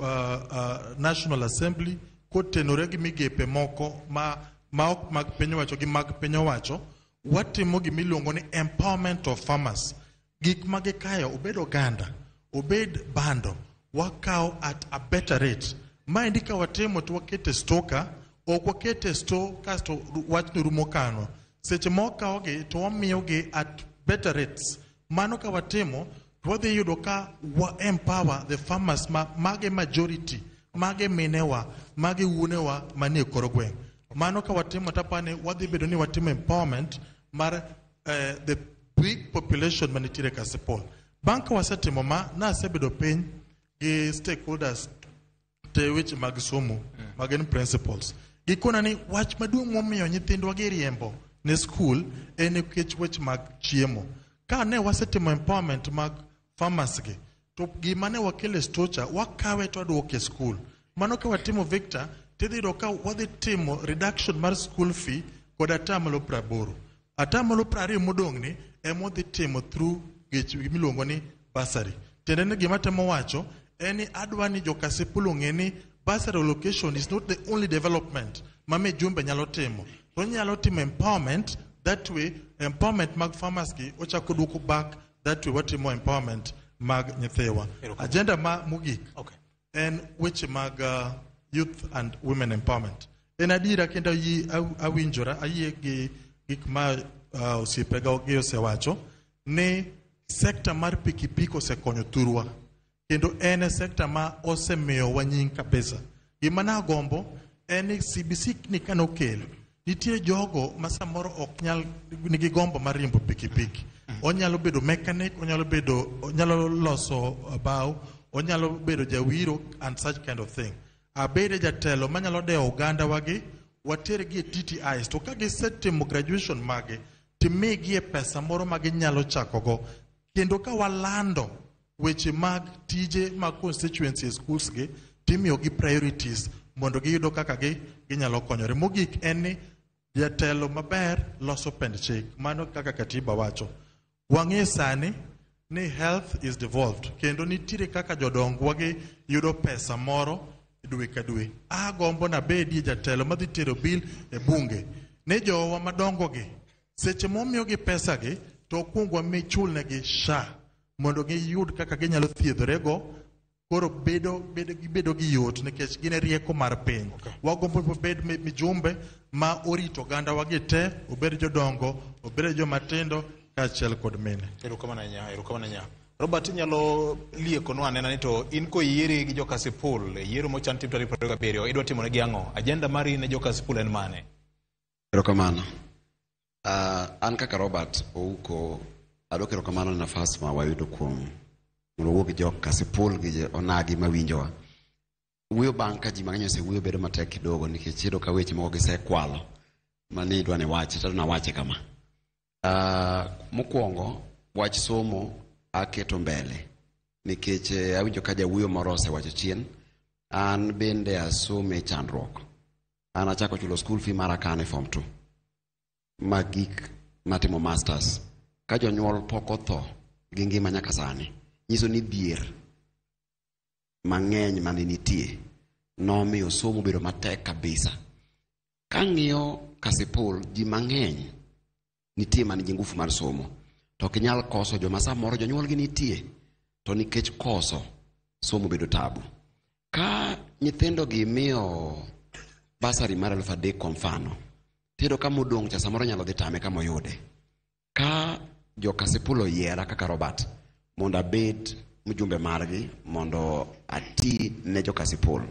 National Assembly kotenore gi migepe moko ma ok mag piny owacho gi mag piny owacho watimo gimiluongo ni empowerment of farmers gik ma gikayo obed oganda obed bando wakawo at a better rate maendi ka watimo to wakete store ka ok wakete store kasto wachno rumo kano seche ma wakawogi to wamiyogi at better rates mano ka watimo to wadhi yudo ka wa empower the farmers ma mage majority mage minewa mage wuonewa manie kor gweng' mano ka watimo tapani wadhi bedo ni watimo empowerment mar the big population manitiere Kasipul. Bang' ka wasetimo ma, nasebedo piny gi stakeholders te weche mag somo ma gin principals. Gikona ni wach maduong' momiyo nyithindwa giriembo ne skul en nikech weche mag chiemo. Ka ne wasetimo empowerment mag farmers gi, To gima ne wakelo e stocha, wakawe to waduoke e skul. Mano ka watimo Victor, tidhi yudo ka wadhi timo reduction mar school fee kod 80%. 20% modong' ni ema wadhi timo through gimiluongo ni bursary. Tiende ni gima temo wacho en ni adwa ni jo-Kasipul ong'e ni bursary allocation is not the only development ma mijumbe nyalo timo. To onyalo timo empowerment, that way empowerment mag farmers gi ochako duoko back, that way watimo empowerment mag nyithiwa. Agenda ma mogik en weche mag youth and women empowerment. En adiera kendo awinjora ayie gi gik ma osiepega gi osewacho ni sekta mar pikipiki osekonyo thurwa kendo en e sekta ma osemiyowa nying kabisa. Gima nagombo en ni CBC ni kanokel, nitie jogo ma samoro ok nyal nigi gombo mar riembo pikipiki. Onyalo bedo mechanic, onyalo bedo, onyalo loso bao, onyalo bedo jawiro and such kind of thing. Abede jatelo manyalo dewo oganda wagi, watergi e TTIs to ka gisetimo graduation magi, timigie pesa moro ma ginyalo chakogo. Kendo ka walando weche mag tije mag constituency schools gi, timiyogi priorities mondo giyudo kaka ginyalo konyore. Mogik en ni jatelo maber loso pend chik, mano kaka katiba wacho. Wang'e sani ni health is devolved, kendo nitiere kaka jodongwa gi yudo pesa moro dwe ka dwe. Agombo nabedie jatelo madhi tero bill e bunge ne jowa madongo gi, seche momiyogi pesa gi to okuong wami chulnegi SHA mondo giyud kaka ginyalo thiedhorego. Koro bedo gi yot nikech gin e rieko mar piny. Wagombo obed mijumbe ma orito ogandawa gi te, obed jodongo, obed joma tindo kaachiel kod mine. Erokamano ahinya, erokamano ahinya. Robert, inyalo liekonwa anena ni to in koyieri gi jo-Kasipul e yiero mochan tim tarik 27, idwa timo negi ang'o? Agenda mari ne jo-Kasipul en mane? Erokamano. An kaka Robert Ouko, adwoko erokamano ne nafas ma wayudo kuom mondo wawuo gi jo Kasipul gi onagi mawinjowa. Wuoyo bang' ka ji mang'eny osewuoyo bedo matek kidogo nikech iyudo ka weche moko gisekwalo mani idwa ni wachi to nawache kama. Mokwongo wach somo aketo mbele nikech awinjo ka jawuoyo moro osewacho chien. An bende asome chandruok. An achako chulo school fee mara ka an e form 2 magik matimo masters. Ka jonyuol pok otho gi ngima nyaka sani, nyiso ni dhier mang'eny mane nitie nomiyo somo bedo matek kabisa. Kang'iyo Kasipul, ji mang'eny nitie man gi ngufu mar somo, to ok inyal koso joma samoro jonyuolgi nitie, to nikech koso somo bedo tabu. Ka nyithindo gi miyo basari mar 3,000 kwa mfano, tiyudo ka modong' cha samoro nyalo dhi tame kama oyude. Ka jo Kasipul oyiera kaka Robert mondo abed mjumbe margi mondo ati ne jo Kasipul,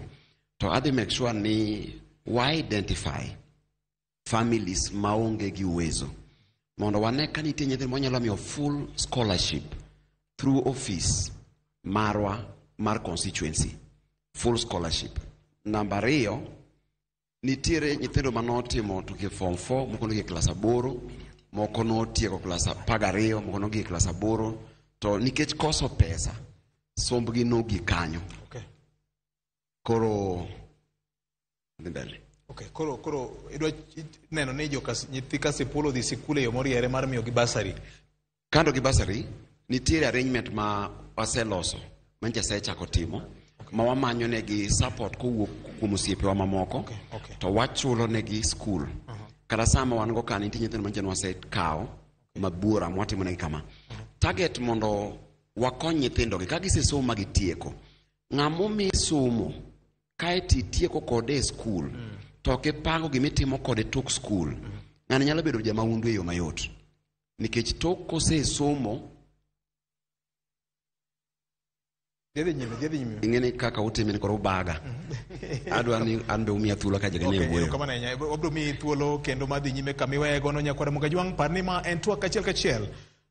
to adhi make sure ni wa identify families maonge gi uwezo mondo wane ka nitie nyithindo mwanyalo miyo full scholarship through office marwa mar constituency, full scholarship. Namba 2, nitiere nyithindo manotimo tuke form 4, moko nogik klas 8, moko notieko klas 12, moko nogik klas 8, to nikech koso pesa, sombgi nogik kanyo. Koro dhi mbele. Okay, koro idwa neno ni nyithi Kasipul odhi sikul e yo moriere mar miyogi bursary. Kando gi bursary, nitiere arrangement ma waseloso manyicha asechako timo, ma wamanyo negi support kowuok kuom osiepewa mamoko, to wachulo negi school. Kata sama wan go ka nitie nyithindo manyicha nwasekawo mabuora mwatimo negi kama. Target mondo wakony nyithindogi ka gisesomo ma gitieko. Ng'ama omi somo kaeto itieko kode e school, to ok ipango gimitimo kode tok school, ng'ani nyalo bedo jamaundu e yo mayot. Nikech tok kosesomo, Dhi nyime, dhi nyime. Ing'e kaka utime ni koro ubaga. Adwa ni an be umiya thuolo ka jogi ne wuoyo. Erokamano ahinya. Wabiro miyi thuolo kendo madhi nyime kama iweyego no nyakwara Ramogi Ajwang'. Par ni ma en twak achiel kachiel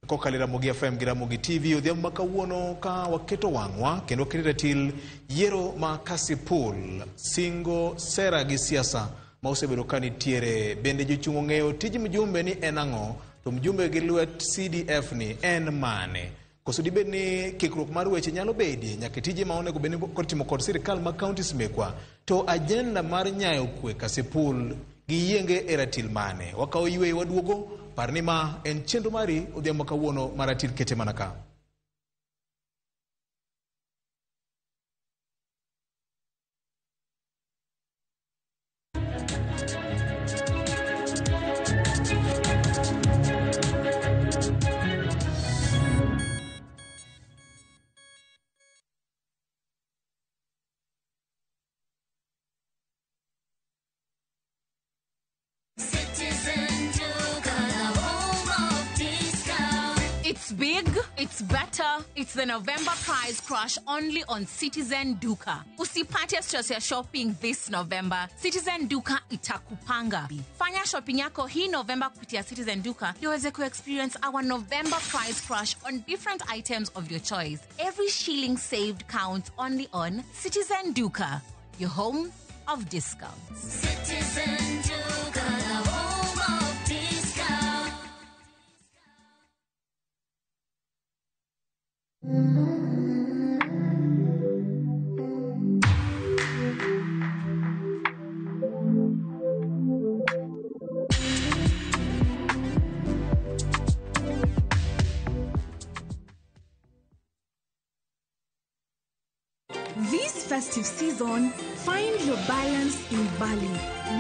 kokalo e Ramogi FM gi Ramogi TV odhiambo ma kawuono ka waketo wang'wa kendo waketo ratil yiero ma Kasipul, singo sera gi siasa ma osebedo ka nitiere. Bende jochung' ong'eyo tij mjumbe ni en ang'o, to mjumbe gi lwet CDF ni en mane? Koso dibed ni kikruok mar weche nyalo bedie nyaka tije ma onego bed ni kod timo kod sirikal mag counties mekwa. To agenda mar nyayo kwe Kasipul giyienge e ratil mane? Wakawo yweyo waduogo, par ni ma en chenro mari odhiambo kawuono mar ratil kete mana ka. It's big, it's better, it's the November price crash only on Citizen Duka. Usipate stress ya shopping this November. Citizen Duka itakupanga. Fanya shopping yako hii November kupitia Citizen Duka ndio uweze ku-experience our November price crash on different items of your choice. Every shilling saved counts only on Citizen Duka, your home of discounts. Citizen Duka, the home of discount. This festive season, find your balance in Bali,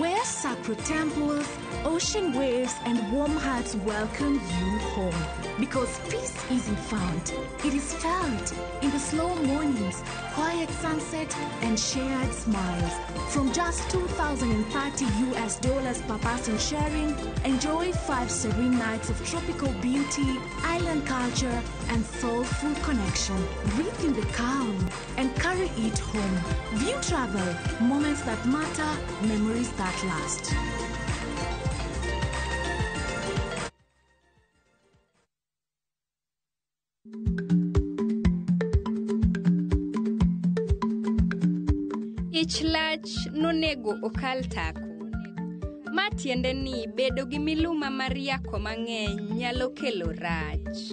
where sacred temples, ocean waves, and warm hearts welcome you home. Because peace isn't found, it is felt in the slow mornings, quiet sunset, and shared smiles. From just $2,030 per person sharing, enjoy 5 serene nights of tropical beauty, island culture, and soulful connection. Breathe in the calm and carry it home. View Travel, moments that matter, memories that last. Ich lach nonego okal tako. Ma tiende ni bedo gi miluma mar yako mang'eny nyalo kelo rach.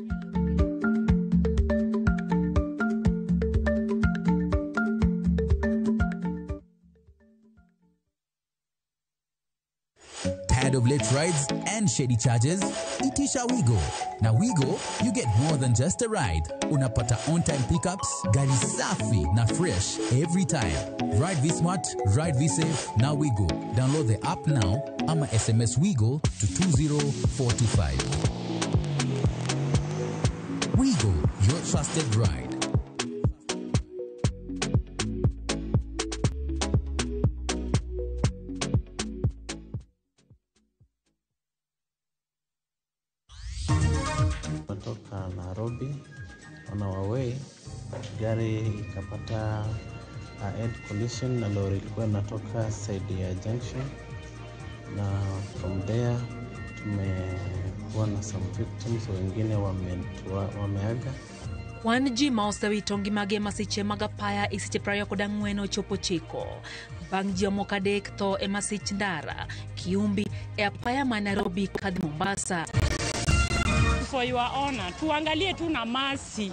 Tired of late rides and shady charges? Itisha Wigo. Now Wigo, you get more than just a ride. Unapata on-time pickups, gari safi na fresh every time. Ride V-Smart, ride V-Safe, now Wigo. Download the app now ama SMS Wigo to 20425. Wigo, your trusted ride. Kutoka Nairobi on our way, gari ikapata head collision na lori ilikuwa inatoka side ya junction, na from there tumekuwa na some victims, wengine wameaga. Wan ji ma osewito ngimagi e masiche mag apaya e seche 24 ochopo 9 bang' ji moko 3 tho e masich ndara Kiumbi e apaya ma Nairobi kadhi Mombasa. For your honor, tuangalie tu na masi,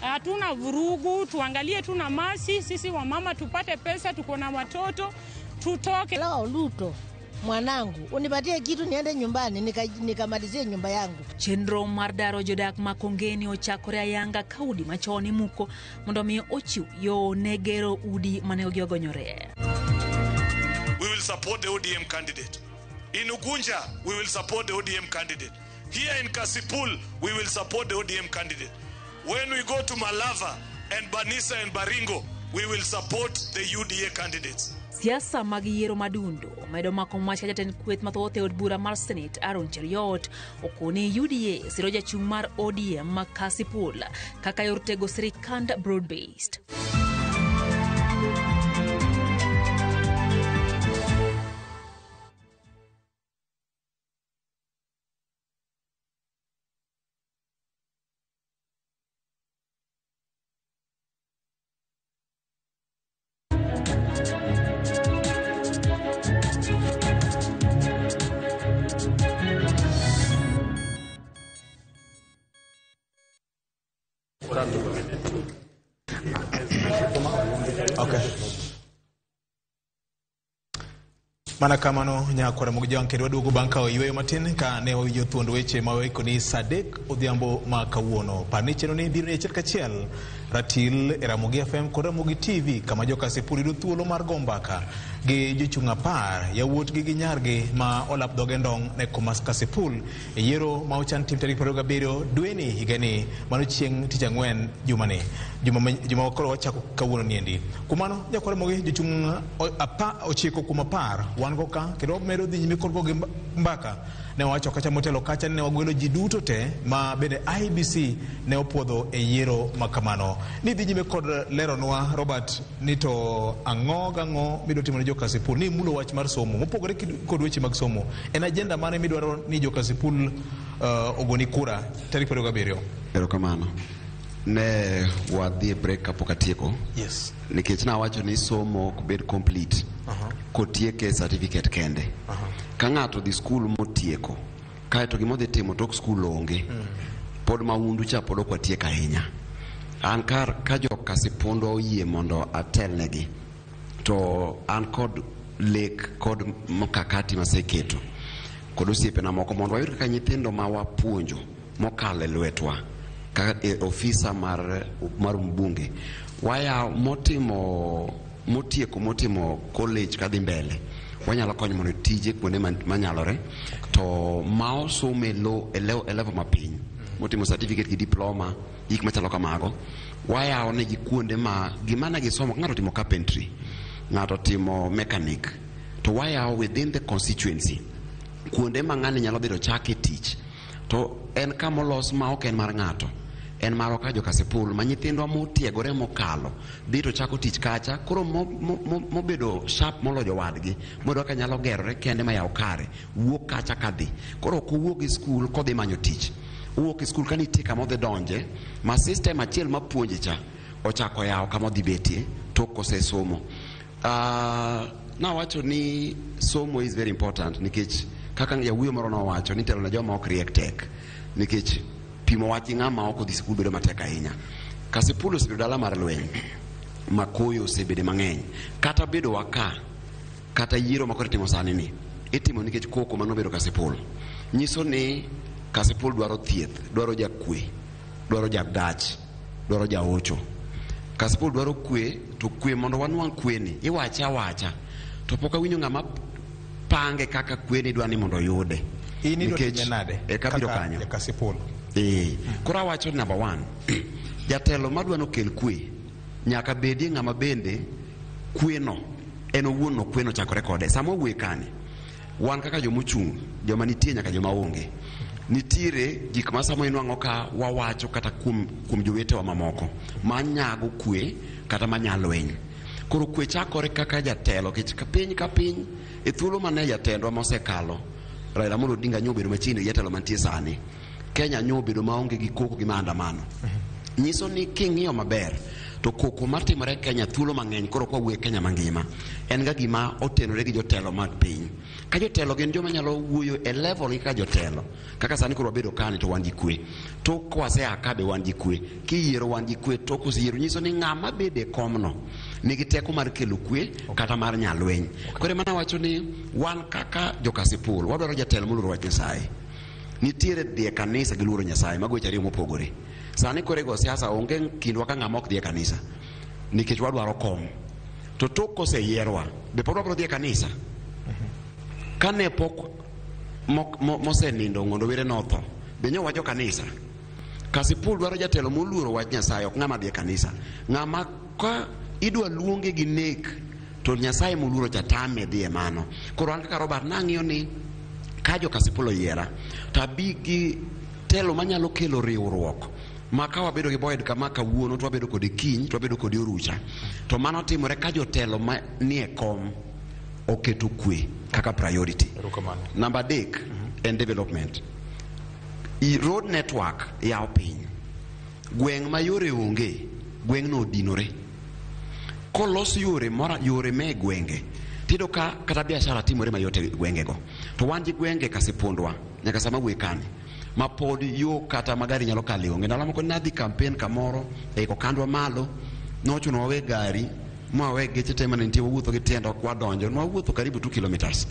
hatuna vurugu, tuangalie tu na masi, sisi wamama tupate pesa, tuko na watoto, tutoke. Lao Luto, mwanangu, unipatie kitu niende nyumbani, nikamalizie nyumba yangu. Chenro mar daro jodak ma Kongeni ochakore ayanga ka udi machon imuko mondo mi ochiw yo ne gero udi mane ogonyore. We will support the ODM candidate. In Ugunja, we will support the ODM candidate. Here in Kasipul, we will support the ODM candidate. When we go to Malava and Banisa and Baringo, we will support the UDA candidates. Siasa mag yiero madundo medo mako mach ka jatend kweth mathoth e od bura mar Senate Aaron Cheruiyot okoni UDA siro jachung' mar ODM ma Kasipul kaka yor tego sirikand broad based. Okay. Mana kamano nyakwara mag jowang' kendo waduogo bang' kawo yweyo matin ka ne wawinjo thuond weche ma waiko ni saa 3 odhiambo ma kawuono. Par ni chenro ni biro ni achiel kachiel ratil e Ramogi FM kod Ramogi TV kama jo Kasipul yudo thuolo mar go mbaka gi jochung' 10 yawuotgi gi nyargi ma olap dhoge ndong' ne kom ma Kasipul e yiero ma ochan tim tarik 27 dweni higani mano chieng' tich ang'wen jumani juma koro wachako kawuono niendi. Kuom mano nyakwara Ramogi jochung' 9 kuom 10 wan go ka kendo wamedo dhi nyime kod go gi mbaka. Ne wawacho kacha motelo kacha ne wagwelo ji duto te ma bende IEBC ne opuodho e yiero ma kamano. Ni dhi nyime kod leronwa Robert ni to ang'o gang'o midwa timo ne jo Kasipul ni imulo wach mar somo mopogore kod weche mag somo en agenda mane midwaro ni jo Kasipul ogoni kura tarik 27? Erokamano. Ne wadhi e break kapok atieko. Yes. Nikech nawacho ni somo ok bed complete kotieke certificate kende. Ka ng'ato dhi skul motieko, kaeto gima odhi timo tok skul onge. Pod maundu cha pod ok watiek ahinya. An kar ka jo Kasipundwa oyie mondo atelnegi, to an kod lek kod mkakati maseketo kod osiepena moko mondo wayud kaka nyithindo ma wapuonjo mokalo e lwetwa kaka e ofisa mar mbunge waya motimo motieko motimo college kadhi mbele wanyalo konyo mondo tije kuonde manyalore to ma osomo e e level mapiny motimo certificate gi diploma gik machalo kamago wayawo negi kuonde ma gima ne gisomo ka ng'ato timo carpentry, ng'ato timo mechanic, to wayawo within the constituency kuonde ma ng'ani nyalo bedo chake tich to en kamolos ma ok en mar ng'ato, en marwa ka jo Kasipul ma nyithindwa motiegore mokalo dhi to chako tich kacha koro mobedo sharp moloyo jowadgi moyudo kaka nyalo gerore kende mayaw kare wuok kacha kadhi koro ok owuog e skul kodhi manyo tich, owuok e skul ka nitie kama odhi donje ma system achiel mapuonje cha ochako yawo kama odhi betie tok kosesomo. Nawacho ni somo is very important nikech kaka jawuoyo moro nowacho ni telo ne joma ok riek tek nikech pimo wach gi ng'ama ok odhi sikul bedo matek ahinya. Kasipul osebedo dala mar lweny ma koyo osebede mang'eny kata bedo wa ka kata yiero ma koro itimo sani ni itimo nikech koko manobedo Kasipul nyiso ni Kasipul dwaro thieth, dwaro jakwe, dwaro jagach, dwaro jaocho. Kasipul dwaro kwe to kwe mondo wanwang' kwe ni iwache awacha to pok awinjo ng'ama pange kaka kwe ni dwa ni mondo oyude. In idwa time nade e kabiro kaka kanyo ja Kasipul? Koro awacho number 1, jatelo madwa nokel kwe nyaka bedie ng'ama bende kweno en owuon no kweno chakore kode. Sama wawuoye kani, wan kaka jomochung', joma nitie nyaka joma onge, nitiere gik ma samo inwang'o ka wawacho kata kuom jowetewa mamoko manyago kwe kata manya lweny. Koro kwe chakore kaka jatelo nikech ka piny e thuolo mane jatendwa mosekalo Raila Amolo Odinga nyo obedo machiegni gi jatelo mantie sani, Kenya nyo obedo maonge gi koko gi maandamano. Nyiso ni king'iyo maber to koko matimore Kenya thuolo mang'eny koro kwa wuoyo Kenya mangima en ga gima otenore gi jotelo mag piny. Ka jotelo gin joma nyalo wuoyo e level gi kaka jotelo kaka sani koro wabedo kani to wan gi kwe, tok kwasea ka be wan gi kwe, kiyiero wan gi kwe, tok oseyiero nyiso ni ng'ama bedo e komno nigi teko mar kelo kwe kata mar nyalweny. Koro ema nawacho ni wan kaka jo Kasipul wadwaro jatelo moluoro wach Nyasaye. Nitiere dhi e kanisa gi luoro Nyasaye, mago weche ariyo mopogore. Sani koro igo siasa onge kindwa ka ng'ama ok dhi e kanisa nikech wadwaro kom. To tok koseyierwa be pod wabiro dhi e kanisa? Kane pok mosenindo Ong'ondo Were notho, be nyo wacho kanisa? Kasipul dwaro jatelo moluoro wach Nyasaye, ok ng'ama dhi e kanisa. Ng'ama ka idwa luonge gi nek to Nyasaye moluoro cha tame dhi e mano. Koro an kaka Robert nang'iyo ni ka jo Kasipul oyiera to abi gi telo manyalo kelo riwruok ma ka wabedo gi Boyd kama kawuono to wabedo kode kiny to wabedo kode orucha. To mano timore ka jotelo ma nie kom oketo kwe kaka priority. Namba 3 en development. Road network yawo piny. Gweng' ma yore onge, gweng'no odinore. Kolos yore mora yore me gwenge, tiyudo ka kata biashara timore mayot e gwengego. To wan gi gwenge Kasipundwa nyaka sama wuoye kani ma pod yo kata ma gari nyalo kale onge. Ndalo moko nadhi campaign kamoro e Kokandwa malo, nochuno wawe gari Mwawe geche te mane nitie wawuotho gi tiendwa kwadonjo. Nwawuotho karibu 2 kilometers.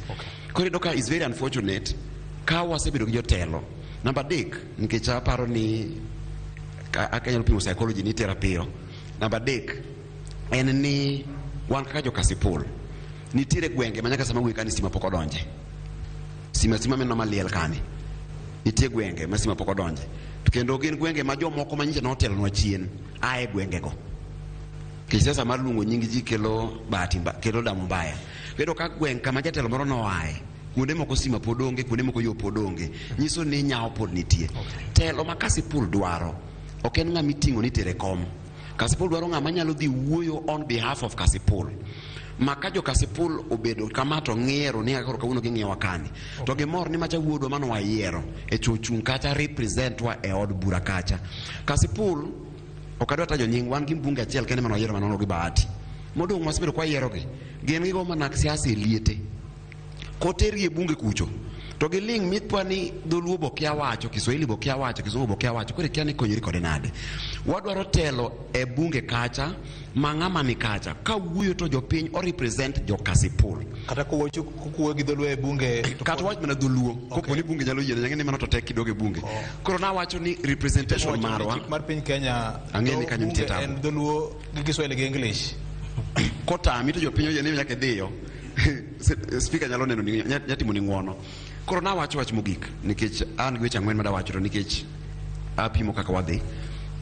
Koro iyudo ka is very unfortunate ka wasebedo gi jotelo. Namba adek, nikech aparo ni akanyalo pimo psychology ni tera piyo. Namba adek en ni wan kaka jo Kasipul nitiere gwenge ma nyaka sama wuoyi kani stima pok odonje. Stima mineno maliel kani. Nitie gwenge ma stima pok odonje. To kendo gin gwenge ma jomoko ma nyicha notelonwa chien ae gwengego. Nikech siasa mar luongo nying ji kelo bahati kelo damu mbaya. Iyudo ka gweng' kama jatelo moro noae, kuonde moko stima pod onge, kuonde moko yo pod onge. Nyiso ni nyawo pod nitie. Telo ma Kasipul dwaro ok en ng'ama iting'o ni itere kom. Kasipul dwaro ng'ama nyalo dhi wuoyo on behalf of Kasipul. Ma ka jo Kasipul obedo kama to ng'iero ni koro kawuono ging'iyowa kani. To gimor ni macha wuodwa mane wayiero e chung' kacha represent wa e od bura kacha. Kasipul ok adwa tajo nying, wan gi mbunge achiel kende mane wayiero mane gi bahati. Modong' wasebedo kwa yierogi, gin gigo mana siasa e liete. Kotergi e bunge kucho, to giling' mithwa ni dholuo bo kia wacho, Kiswahili bo kia wacho, Kizungu bo kia wacho, koro ikia ni konyri kode nade. Wadwaro telo e bunge kacha, ma ng'ama ni kacha, ka wuoyo to jopiny o represent jo Kasipul. Kata kowuoyo gi dholuo e bunge kata wach mana dholuo, kopo ni bunge nyalo yiene, nyang'e ni mano to tek kidogo e bunge. Koro nawacho ni representation marwa chik mar piny Kenya ang'e ni kanyo nitie tabu. En dholuo gi Kiswahili gi English. Kotami to jopiny oyie ni nyaka idhiyo. Speaker nyalo neno ni nyatimo ni ng'uono. Koro nawacho wach mogik nikech an gi weche ang'wen madawacho to nikech apimo kaka wadhi.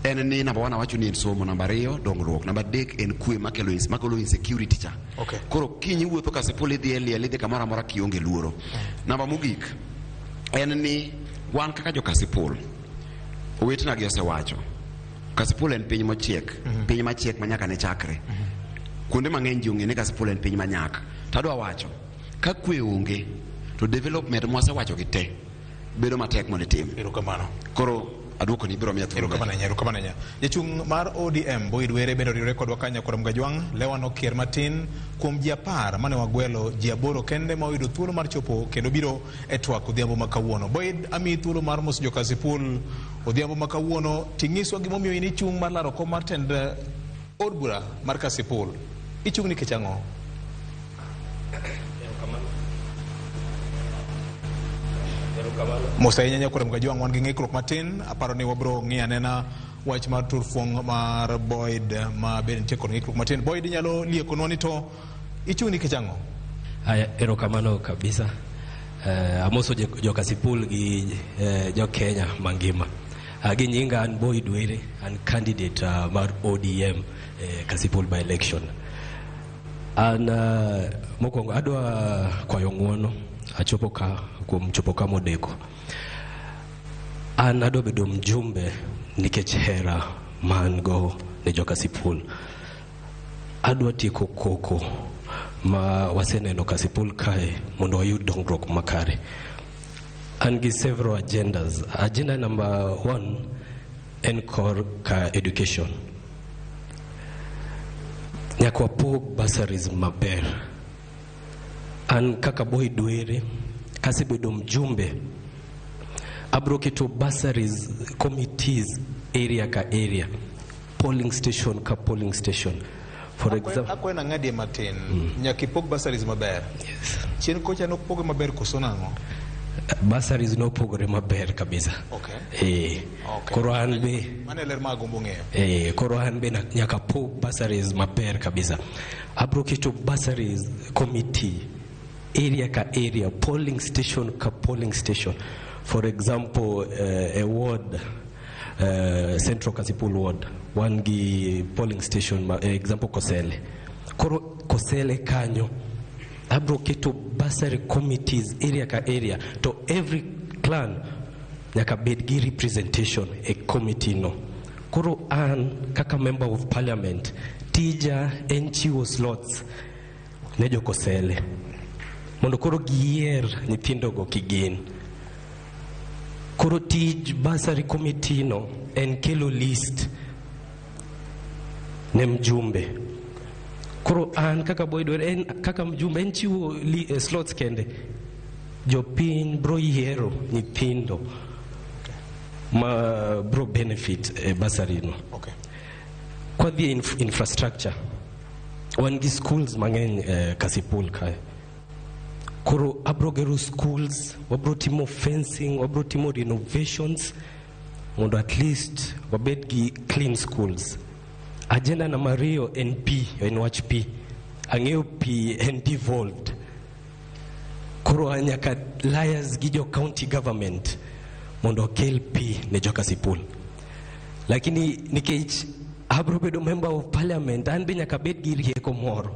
En ni namba 1 awacho ni en somo, namba 2 dongruok, namba 3 en kwe makelo insecurity cha. Koro kiny iwuotho Kasipul idhi e liel idhi kamoro amora kionge luoro. Namba mogik en ni wan kaka jo Kasipul owetena gi osewacho Kasipul en piny mochiek, piny machiek ma nyaka ne chakre. Kuonde mang'eny ji ong'e ni Kasipul en piny manyak. To adwa wacho ka kwe onge to development mwasewacho gi te bedo matek mondo itim. Erokamano. Koro aduoko ni biro miya thuolo. Erokamano ahinya, erokamano ahinya. Jachung' mar ODM Boyd Were bende oriwore kodwa ka Nyakwar Mgajwang'. Lewa nokier matin kuom ji 10 mane wagwelo, ji 8 kende ma oyudo thuolo mar chopo kendo biro e twak odhiambo ma kawuono. Boyd, amiyi thuolo mar moso jo Kasipul odhiambo ma kawuono, ting'iswa gimomiyo in ichung' mar laro kom mar tend od bura mar Kasipul. Ichung' nikech ang'o? Mos ahinya Nyakwar Mgajwang', wan gi ng'ikruok matin. Aparo ni wabro ng'iyo anena wach mar turfuong' mar Boyd ma bende nitie kod ng'ikruok matin. Boyd, inyalo liekonwa ni to ichung' nikech ang'o? Aya, erokamano kabisa. Amoso jo Kasipul gi jo Kenya mangima. Gi nyinga an Boyd Were, an candidate mar ODM Kasipul by election. An mokwongo adwa kwayo ng'uono, achopo ka kuom chopo ka modeko. An adwa bedo mjumbe nikech hera ma an go ne jo Kasipul. Adwa tieko koko ma waseneno Kasipul kae mondo wayud dongruok makare. An gi several agendas. Agenda number 1 en kor ka education. Nyaka wapog bursaries maber. An kaka Boyd Were kasebedo mjumbe, abro keto bursaries committees area ka area, polling station ka polling station. For example, akwena ng'adie matin. Nyaka ipog bursaries maber. Yes. Chien kocha nokpoge maber koso nang'o? Bursaries nopogore maber kabisa. Okay. Koro an be mano e ler ma agombo ng'eyo. Koro an be nyaka pog bursaries maber kabisa. Abro keto bursaries committee area ka area, polling station ka polling station. For example, a ward, Central Kasipul ward, wan gi polling station, example Kosele. Koro Kosele kanyo, abro keto bursary committees area ka area, to every clan nyaka bed gi representation e committee no. Koro an kaka member of parliament, tija en chiwo slots ne jo Kosele mondo koro giyier nyithindogo kigin. Koro tij bursary committee no en kelo list ne mjumbe. Koro an kaka Boyd Were, en kaka mjumbe en chiwo slots kende. Jopiny bro yiero nyithindo ma bro benefit e bursary no. Okay. Kwa dhi infrastructure, Wan gi schools mang'eny Kasipul kae. Koro abro gero schools, wabro timo fencing, wabro timo renovations mondo at least wabed gi clean schools. Agenda namba ariyo en pi, en wach pi. Ang'eyo pi en devolved. Koro nyaka liaise gi jo county government mondo okel pi ne jo Kasipul. Lakini nikech abro bedo member of parliament, an be nyaka bed gi rieko moro.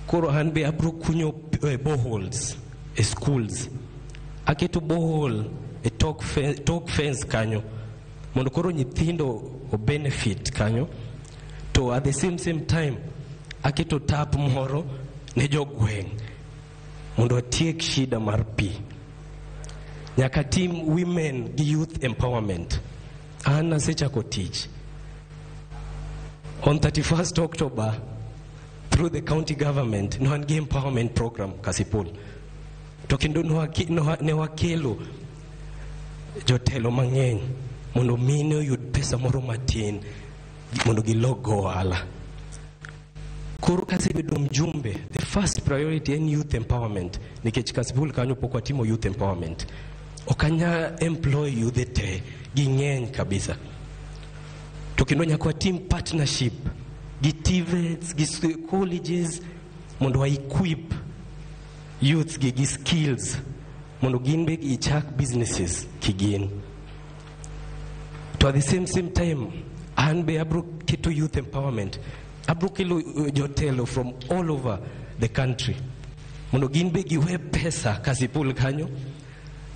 Koro an be abro kunyo boreholes e schools. Aketo borehole e tok fence kanyo mondo koro nyithindo o benefit kanyo. To at the same time aketo tap moro ne jogweng' mondo atiek shida mar pi. Nyaka tim women gi youth empowerment. An asechako tich. On 31st October, through the county government, ne wan gi empowerment program Kasipul. To kendo ne wakelo jotelo mang'eny mondo mine oyud pesa moro matin mondo gilok go ohala. Koro kasebedo mjumbe, the first priority en youth empowerment, nikech Kasipul kanyo pok watimo youth empowerment. Ok anya employ youth te, ging'eny kabisa. To kendo nyaka watim partnership gi TVETs, gi colleges mondo wa equip youths gi skills mondo gin be gichak businesses kigin. To at the same time, an be abro keto youth empowerment. Abro kelo jotelo from all over the country mondo gin be giwe pesa Kasipul kanyo.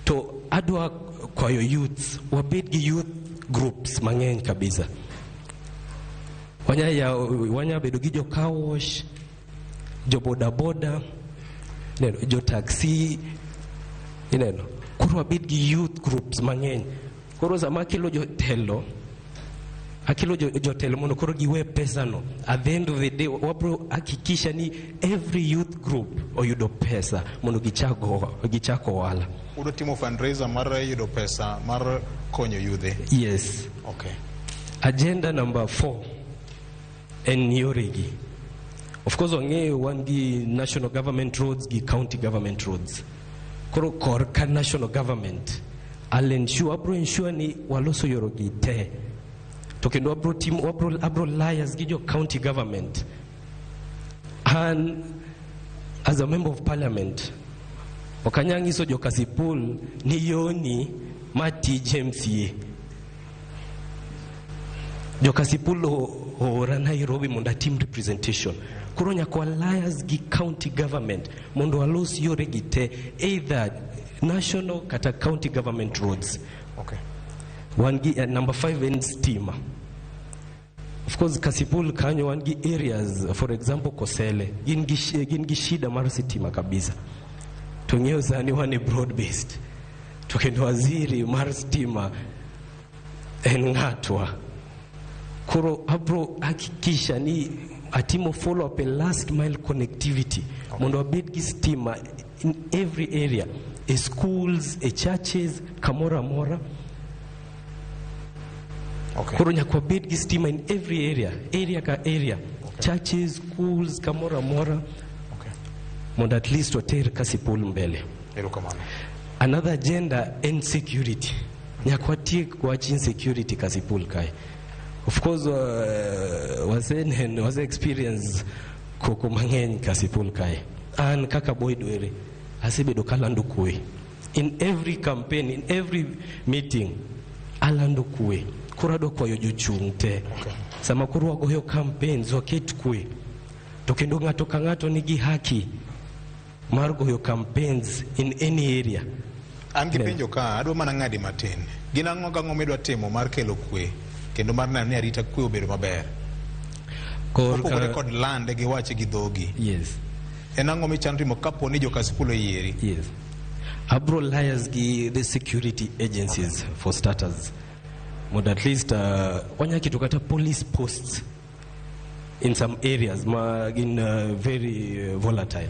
To adwa kwayo youths, wabed gi youth groups mang'eny kabisa. Wanya bedo gi jo car wash, jo boda boda, ineno, jo taxi, ineno. Koro wabed gi youth groups mang'eny. Koro sama akelo jotelo, akelo jotelo mondo koro giwe pesa no. At the end of the day, wabro hakikisha ni every youth group oyudo pesa mondo gichak ohala. Udwa timo fundraiser mar yudo pesa mar konyo yudhe. Yes. Okay. Agenda number 4 en yoregi. Of course wang'eyo wan gi national government roads gi county government roads. Koro korka national government, I'll ensure, abro ensure ni waloso yorogi te. To kendo abro timo, abro liaise gi jo county government. And as a member of parliament, ok anyal nyiso jo Kasipul ni yoni ma tij MCA. Jo Kasipul oora Nairobi mondo atim representation. Koro nyaka liaise gi county government mondo walos yoregi te, either national kata county government roads. Okay. Wan gi number 5 en stima. Of course Kasipul kanyo wan gi areas, for example Kosele, gin gi shida mar sitima kabisa. To ng'eyo sani wan e broad based. To kendo waziri mar stima en ng'atwa. Koro abro hakikisha ni atimo follow up a last mile connectivity. Okay. Mondo wabed gi stima in every area, e schools, e churches, kamoro amora. Okay. Koro nyaka wabed gi stima in every area, area ka area. Okay. Churches, schools, kamoro amora. Okay. Mondo at least water Kasipul mbele. Erokamano. Another agenda en security. Nyaka watiek wach insecurity Kasipul kae. Of course, wase experience koko mang'eny Kasipul kae. An kaka Boyd Were, asebedo kalando kwe. In every campaign, in every meeting, alando kwe. Koro adwa kwayo jochung' te. Okay. Sama koro wagoyo campaigns, waket kwe. To kendo ng'ato ka ng'ato nigi haki mar goyo campaigns in any area. An gi penjo ka, adwa mana ng'adi matin. Gin ang'o gang'o midwa timo mar kelo kwe kendo mar neno ni arita kwe obedo maber? Kopogore kod lande gi wache gi dhogi. Yes. En ang'o michano timo kapo ni jo Kasipul oyieri? Yes. Abro liaise gi the security agencies. Okay. For starters. Mondo at least wanya keto kata police posts in some areas ma gin very volatile.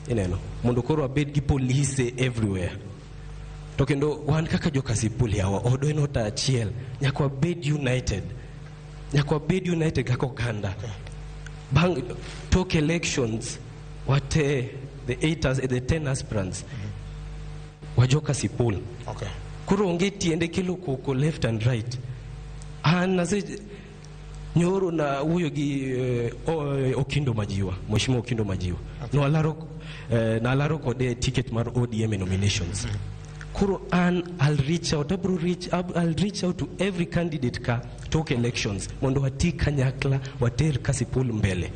Ineno, mondo koro wabed gi polise everywhere. To kendo wan kaka jo Kasipul yawa, odwa en ot achiel, nyaka wabed united. Nyaka wabed united kaka oganda. Okay. Bang tok elections wate the 8 as, the 10 aspirants wajo Kasipul. Koro onge tiende kelo koko left and right. An ase nyoro na wuoyo gi Okindo Majiwa, Mheshimiwa Okindo Majiwa. No alaro nalaro kode ticket mar ODM e nominations. Koro an I'll reach out, abro reach, I'll reach out to every candidate ka tok elections mondo wati kanyakla water Kasipul mbele.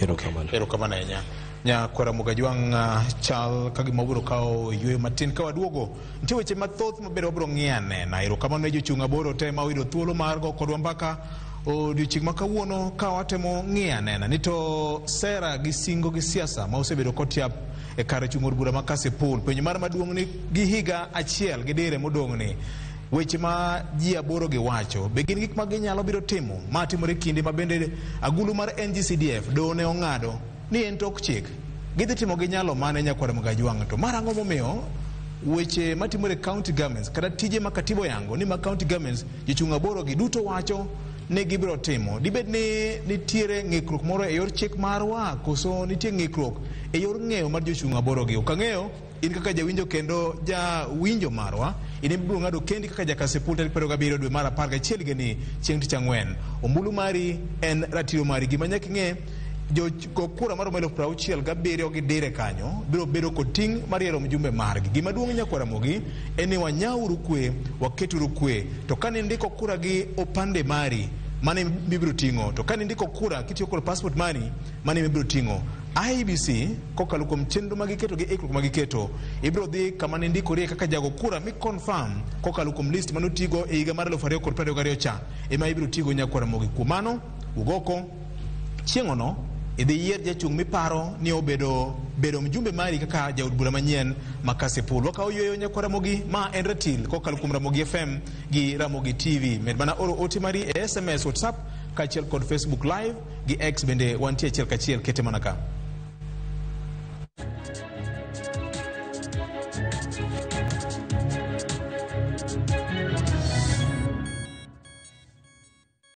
Erokamano. Erokamano ahinya. Nyakwara Mugajwang' chal ka gima wabiro kawo yueyo matin ka waduogo. Nitie weche mathoth maber wabiro ng'iyo anena. Erokamano ne jochung' aboro te ma oyudo thuolo mar go kodwa mbaka odiochieng' ma kawuono ka watemo ng'iyo anena ni to sera gi singo gi siasa ma osebedo kotiap e kar chung' od bura ma Kasipul. Penjo mar maduong' ni gi higa achiel gi dire modong' ni weche ma ji aboro gi wacho be gin gik ma ginyalo biro timo ma timore kinde ma bende agulu mar NGCDF doho ne ong'ado ni en tok chik gidhi timo gi nyalo mane nyakwar Mgajwang' to mar ang'o momiyo weche matimore e county governments kata tije ma katiba oyango ni ma county governments jochung' aboro gi duto wacho ni gibiro timo dibed ni nitiere ng'ikruok moro e yor chik marwa koso nitie ng'ikruok e yor ng'eyo mar jochung' aboro gi ok ang'eyo in kaka jawinjo kendo jawinjo marwa in ibiro ng'ado kendi kaka jakasipul tarik 27 dwe mar 11 higani chieng' tich ang'wen ombulu mari en ratiro mari gima nyaka ing'e jogo kura maromo 67,000 gi dire kanyo biro bedo kod ting' mar yiero mjumbe margi gima duong' nyakwar Ramogi en ni wanyauru kwe waketuru kwe to kane indiko kura gi opande mari mano mibiro ting'o to kane indiko kura kitiyo kod passport mari mano mibiro ting'o IEBC kokalo kuom chenro magiketo gi ikruok magiketo ibiro dhi kama nindikorie kaka jago kura mi confirm kokalo kuom list manotigo e higa mar 2022 cha ema ibiro tigo nyakwar Ramogi kuom mano ugoko chieng'ono idhi yier jachung' miparo ni obedo bedo mjumbe mari kaka jaod bura manyien ma Kasipul. Wakawo yueyo nyakwar Ramogi ma en ratil kokalo kuom Ramogi FM gi Ramogi TV. Med mana oro ote mari e SMS, WhatsApp kaachiel kod Facebook Live gi X bende wantie achiel kachiel kete mana ka.